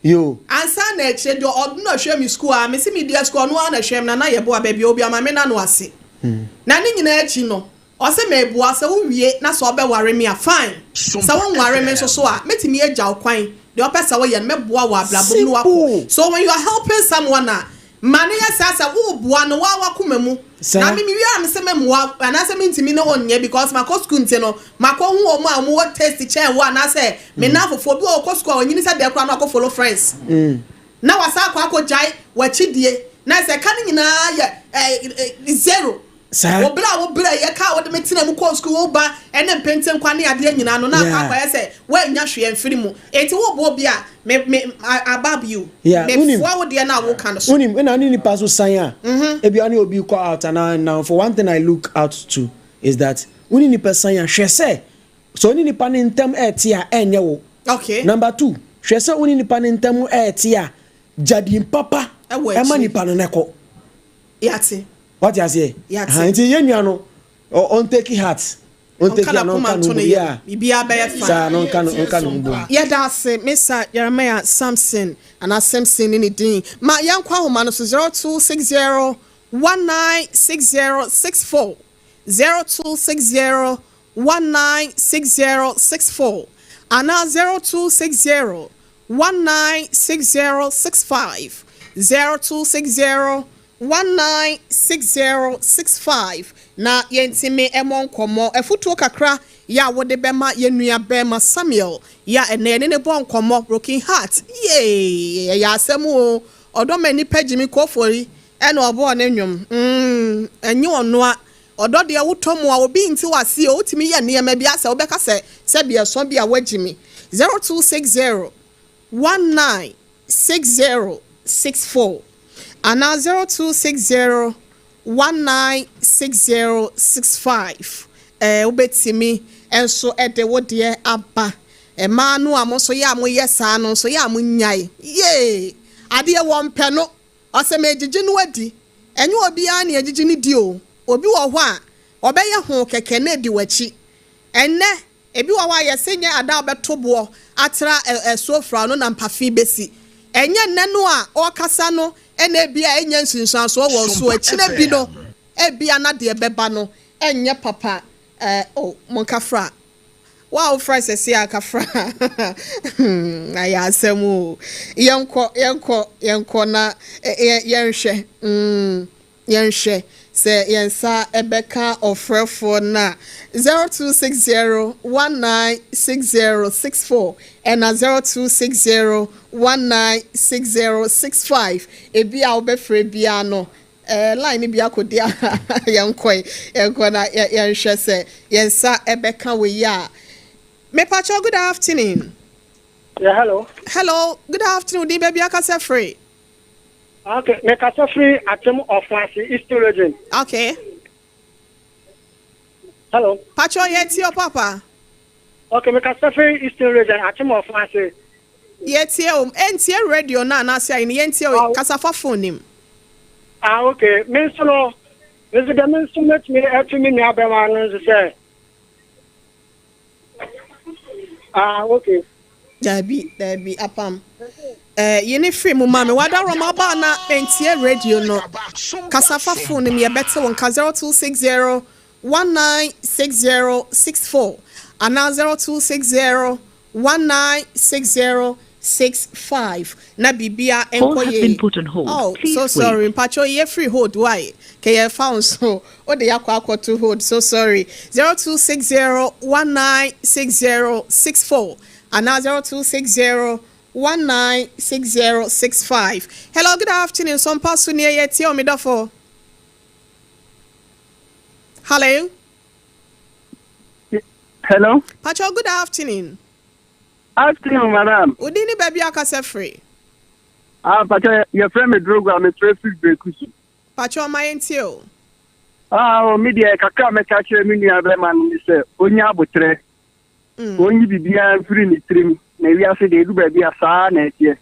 Yoo. Ansa na akyire deɛ ɔno na ɔhwɛ me sukuu a mese medi asukuu ɔno ara na ɛhwɛ me na na yɛboa baabi a obi ama me na no ase na ne nyinaa akyi no ɔse meboa sɛ wo wie na sɛ ɔbɛware me a fine sɛ wo nware me nso so a mɛtumi agya wo kwan deɛ ɔpɛ sɛ woyɛ no mɛboa wɔ abrabɔ mu na wakɔ so when you are helping someone a Ma no yɛ saa sɛ woreboa no woa w'akoma mu. Na me mewie a mese memmoa anaasɛ mentumi ne wo nyɛ because makɔ school nti no makɔ hu wɔn a wɔn wɔ taste kyɛn wo anaasɛ me nnamfofoɔ bi wɔ hɔ ɔkɔ school a ɔnyini sɛ dɛɛ koraa na wakɔ follow friends na wasan akɔ akɔ gyae w'akyidie na sɛ ɛka no nyinaa yɛ eh, zero. Saa. Wo berɛ a wo brɛ yɛ kaa wode me tena mu kɔɔ sukuu wo ba ɛne mpentenkwa ne adeɛ nyinaa no na akɔ akɔyɛ sɛ woannya hwee amfiri mu. Enti wo boɔ bi a me me I above you. Yeah, Me wonim. foa wo deɛ no a woka no so. Wonim, ɛna ne nipa so san a, ebia ne obi kɔ out anaa nnamfo, one thing I look out to is that wo ne nipa san a, hwɛ sɛ, sɛ wo ne nipa no ntam ɛɛte a, ɛnyɛ wo. Okay. Number two, hwɛ sɛ wo ne nipa no ntam ɛɛte a, gya din papa Ɛwɔ ɛma akyire. nipa no na ɛkɔ. Yɛate. Wate aseɛ? Yɛate. Aha, nti yɛn nua no, ɔ ɔntake heart. Ɔnka Ɔntake a na n'akoma ɔnka ne nto ho ne bom. yam. Yeah. Biribiara bɛyɛ fine. Saa, na ɔnka ne ɔnka ne ho bom. Yɛda ase, Mesa Jeremiah Samson anaa Simpson ne ne din. Ma yɛnkɔ ahoma no so, 0260 196064, 0260 196064 anaa 0260 196065, 0260 196065 na yɛntumi mmɔ nkɔmmɔ. Afutuo kakra yɛ a wode bɛma yɛn nua bɛrima Samuel yɛ a ɛnɛ yɛne ne bɔ nkɔmmɔ. Broken heart, yee, ɛyɛ asɛm o. Ɔdɔ ma nipa gyimi kofori ɛna ɔbɔɔ ne nnwom. Ɛnyɛ ɔnoa. Ɔdɔ deɛ wotɔ mu a obi nti wase o, wotumi yɛ nneɛma bi asɛ wobɛka sɛ sɛbi ɛsɔ bi a wagyimi. 0260 196064 anaa 0260 196065. Wobɛtumi nso de wo deɛ aba. Mmaa no a mo nso yɛ a moyɛ saa no nso yɛ a monyae. Yee! Adeɛ wɔmpɛ no. Ɔsɛ megyegye no adi. Ɛnyɛ obiara na yɛgyegye no di o. Obi wɔ hɔ a, ɔbɛyɛ ho kɛkɛ na adi w'akyi. Ɛnnɛ, ebi wɔ hɔ a yɛse nyɛ ada a wobɛto boɔ atra ɛsoɔ no na mpafe bɛsi. Ɛnyɛ nnɛ no a ɔrekasa no ɛna ebi a ɛnyɛ nsunsuansoɔ wɔ so. Akyire bi no, ebia na deɛ bɛba no ɛnyɛ papa. Oh, monkafra. Wo a wofrɛ sɛse a kafra. Ayɛ asɛm o. Yɛnkɔ, yɛnkɔ, yɛnkɔ na yɛnhwɛ. Yɛnhwɛ sɛ yɛn nsa ɛbɛka ɔfrɛfoɔ no a 0260 196064 ɛna 0260 196065. Ebi a wobɛfrɛ biara no, line no bi akɔdi a yɛnkɔ yɛnkɔ na yɛnhwɛ sɛ yɛn nsa ɛbɛka wɔ yi a. Mepakyɛw, good afternoon. Yeah, hello. Hello, good afternoon. Din baabi akasa firi? Okay, mekasa firi Akyem Ofoase, Eastern Region. Okay. Hello. Pakyɛw, yɛtie o papa. Okay, mekasa firi Eastern Region, Akyem Ofoase. Yɛtie o. Ɛntie radio no anaasɛ ayi no, yɛntie o. Kasa fa phone nim. Ah, okay. Me nso no, me nso deɛ me nso mɛtumi atu me nua bɛrima no nso sɛ. Ah, okay. Dabi, dabi, apam. Yi ne firi mu ma me. Wada Roma aba na ɛntie radio no. Kasa fa phone nim, yɛbɛte wo nka 0260 196064 anaa 0260 196065 na biribia Call nkɔ has yie. been put on hold. Oh, Please so wait. sorry. Mpacho yɛ free hold why? Kɛ yɛ fa wo so. O de yakɔ akɔto hold. So sorry. 0260 196064 anaa 0260 196065. Hello, good afternoon. Sompa so nie yɛ tie o medɔfo. Hello. Hello. Pacho, good afternoon. Afternoon, madam. Udi ni baabi akasa firi? Ah, Pacho, yɛfrɛ me Drogo a mefrɛ firi Brekusu. Pacho, ma yɛntie o. Ah, o me deɛ kakra a mɛka kyerɛ me nua bɛrima no ne sɛ ɔnya abotrɛ. Ɔnyi biribiara mfiri ne tirim na ewiase deɛ edu baabi a saa na ɛteɛ.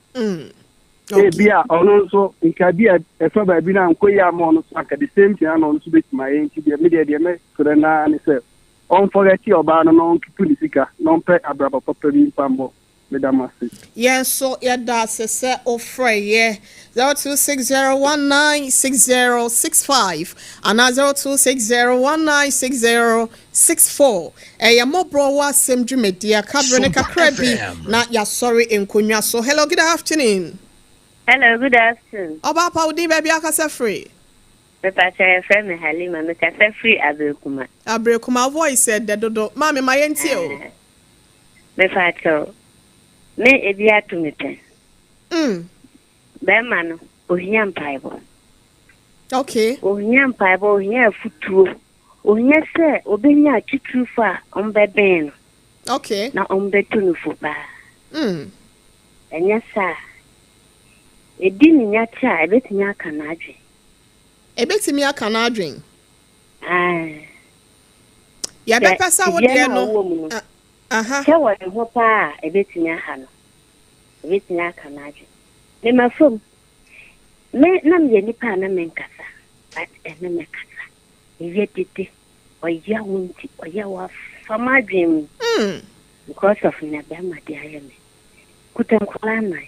Ebi a ɔno nso nka bi a ɛfa baabi no ankɔ yi ama ɔno nso anka the same thing ana ɔno nso bɛtumi ayɛ nti deɛ me deɛ deɛ mɛsrɛ naa ne sɛ ɔmforget ɔbaa no na ɔnkeep ne sika na ɔmpɛ abrabɔ papa bi mfa mmɔ. Meda mo ase. Yɛn nso yɛda ase sɛ wofrɛ yɛ 0260196065 anaa 0260196064. Ɛyɛ mmɔborɔ wɔ asɛm dwumadie akabere ne kakra bi na yɛasɔre nkonnwa so. Hello, good afternoon. Hello, good afternoon. Ɔbaa pa, wo din, baabi akasa firi? Mepakyɛ yɛfrɛ me Halima, mekasa firi Aberekuma. Aberekuma, voice ɛdɛ dodo. Maame, ma yɛntie o. Mepakyɛw, me ebi ato me pɛn. Bɛrima no, ohia mpaebɔ. Okay. Ohia mpaebɔ, ohia afutuo, ohia sɛ obenya atitirifoɔ a wɔbɛbɛn no. Okay. Na wɔbɛtu no fo paa. Ɛnyɛ saa a, ɛdi ne nya kyɛ a, ɛbɛtumi aka n'adwene. Ɛbɛtumi aka n'adwene. Ae. Yɛbɛpɛ sɛ wo deɛ no, aha. Sɛ wɔ ne ho paa a, ɛbɛtumi aha no. Ɛbɛtumi aka n'adwene. Mema fam. Me, na meyɛ nipa a na menkasa, but ɛnnɛ mɛkasa. Meyɛ dede. Ɔyaw nti, ɔyaw afa m'adwene mu. Because of nea bɛrima de ayɛ me. Kuta nkwadaa nnan.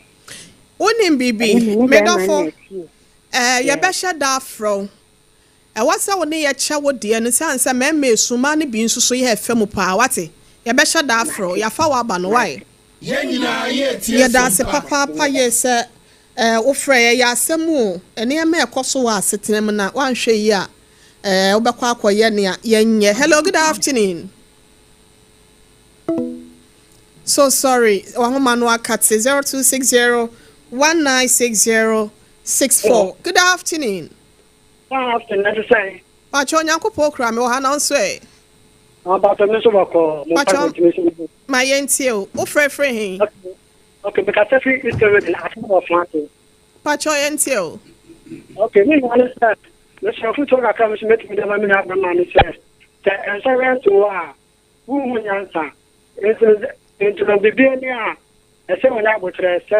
Wonim biribi, Ɛne me ne me bɛrima dɔfo, no na ɛte o. ɛɛ, Yes. yɛbɛhyɛ da afrɛ wo. Ɛwɔ sɛ wo ne yɛ kyɛ wo deɛ no sane sɛ mmarima esu mmaa no bi nso so yɛ fɛ mu paa wate. Yɛbɛhyɛ da afrɛ wo. Mate. Yɛafa w'aba no wai. Mate. Yɛn nyinaa yɛretie Yɛda ase Sompa. papaapa Mate. yie sɛ eh, wofrɛ yɛ. Ɛyɛ asɛm o, nneɛma a ɛkɔ so wɔ asetena mu na woanhwɛ yie a eh, wobɛkɔ akɔyɛ nea yɛnyɛ. Hello, good afternoon. So sorry, wahoma no akate 0260 1960 64. Good afternoon. Good afternoon, ɛte sɛn? Pakyɛ Onyankopɔn kura me wɔ ha na wo nso ɛ? Ah, pakyɛ me nso bɔkɔɔ. Mo Pakyɛ mpa ntumi nso mo. ma yɛntie o. Wo frɛ firi he? Okay, okay, mekasa firi Eastern Region, Asen wɔ Fante. Pakyɛ yɛntie o. Okay, me nua ne sɛ, mesrɛ afotuo kakra me nso mɛtumi de ama me nua bɛma ne sɛ, sɛ nsɔhwɛ nto wo a, wonhu nyansa. Nti no, nti no biribi ni a, ɛsɛ wɔnya aboterɛ sɛ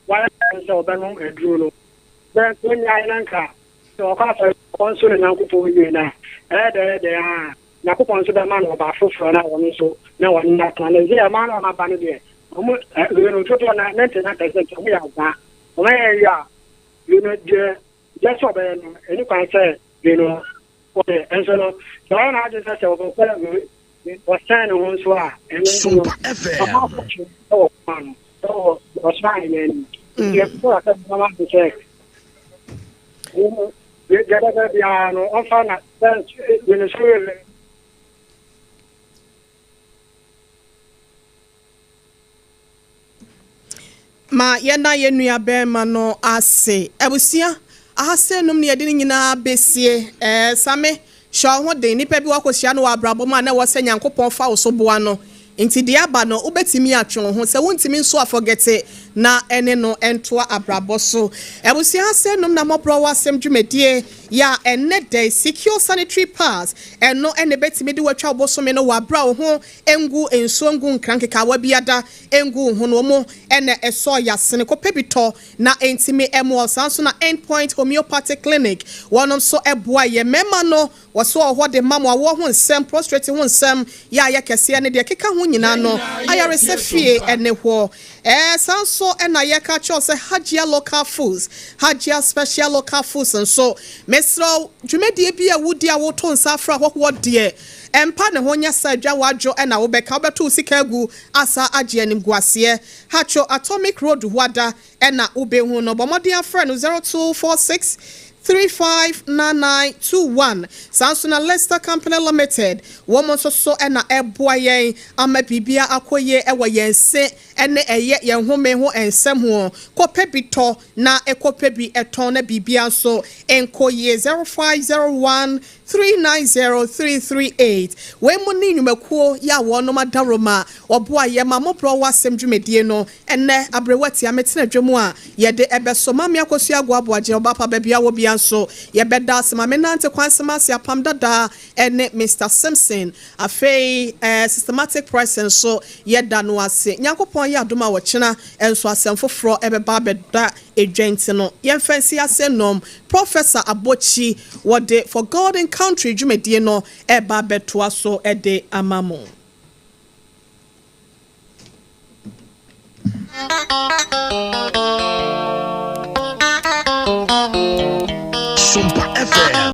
wayɛ n'adwene sɛ ɔbɛnom aduro no. Bɛ nso ɔnyae na nka sɛ ɔkɔ asɔre a ɔnso ne Nyankopɔn yie no a, ɛyɛ dɛn ɛyɛ dɛn a, Nyankopɔn nso bɛma no ɔba foforɔ na ɔno nso na ɔne no atena. Na ɛsei mmaa no a wɔaba no deɛ, wɔn ɛ, wei no dodoɔ no 99% wɔn yɛ agwaa. Wɔn ayɛ yie a, wei no deɛ deɛ sɛ ɔbɛyɛ no, ɛni kwan sɛ wei no ɔyɛ. Nso no, sɛ ɔyɛ n'adwene sɛ sɛ ɔbɛpɛ wei, ɔsɛn ne ho nso a, ɛno nso no, Sompa ɔma FM. afɔtwe wɔ kwan no. Ɛwɔ ɔsoro ahemman no mu. Nti ɛfo a sɛ bɛma no sɛ deɛ bɛbɛ biara no ɔmfa na sɛ yɛn nso yɛ Ma yɛnna yɛn nua barima no ase. Abusua, ahasɛnum na yɛde ne nyinaa besie. Ɛɛ, Same, hyɛ wo ho den. Nnipa bi woakɔhyia no wɔ abrabɔ mu a na ɛwɔ sɛ Nyankopɔn fa wo so boa no. Nti deɛ aba no, wobɛtumi atwe wo ho. Sɛ wontumi nso a, fɔgɛte na ɛne no ntoa abrabɔ so. Abusua, ahasɛnum na mmɔborɔ wɔ asɛm dwumadie yɛ a ɛnnɛ da yi, Secure Sanitary Pads, ɛno na ɛbɛtumi de wo atwa wo bosome no wɔ aberɛ a wo ho ngu nsuo ngu nkra nkekaawa biada ngu wo ho no, wɔn na ɛsɔ yasene. Kɔpɛ bi tɔ na ɛntumi mmoa wo. Saa nso na End Point Homeopathic Clinic, wɔnom nso boa yɛ mmarima no. Wɔso wɔ hɔ de ma mo awoɔ ho nsɛm, prostrate ho nsɛm, yɛ a yɛ kɛseɛ ne deɛ ɛkeka ho nyinaa no, ayaresa fie ne hɔ. Ɛɛ, saa nso na yɛka kyerɛ wo sɛ Hajia Local Foods, Hajia Special Local Foods nso, mesrɛ wo, dwumadie bi a wodi a woto nsa afrɛ ahɔhoɔ deɛ, ɛmpa ne ho nyɛ sɛ adwa w'adwo na wobɛka, wobɛto wo sika agu asa agye animguaseɛ. Hatcho Atomic Road Huada na wobɛhu no. Bɔ mmɔden afrɛ no 0246 359921. Saa nso na Lester Company Limited, wɔn nso so na ɛboa yɛn ama biribiara akɔ yie wɔ yɛn se ne ɛyɛ yɛn home ho nsɛm ho. Kɔpɛ bi tɔ na kɔpɛ bi tɔn na biribiara nso nkɔ yie. 0501 390338 Wei mu ne nnwumakuo yi a wɔnom adaworoma wɔboa yɛ ma moborɔ wɔ asɛm dwumadie no ɛnnɛ aberewa tia me tena dwa mu a yɛde ɛbɛso Maame Akosua Agoa Aboagye ɔba pa baabi a wɔ bia nso yɛbɛda ase ma me nante kwan sɛm ase apam dadaa ɛne Mister Simpson afei eh systematic press nso yɛda no ase Nyankopɔn yɛ adom a ɔkyena nso asɛm foforɔ ɛbɛba abɛda edwa nti no yɛmfa nsi ase nnom Professor Abotsi, wɔde For God and Country dwumadie no reba abɛtoa so de ama mo. Sompa FM.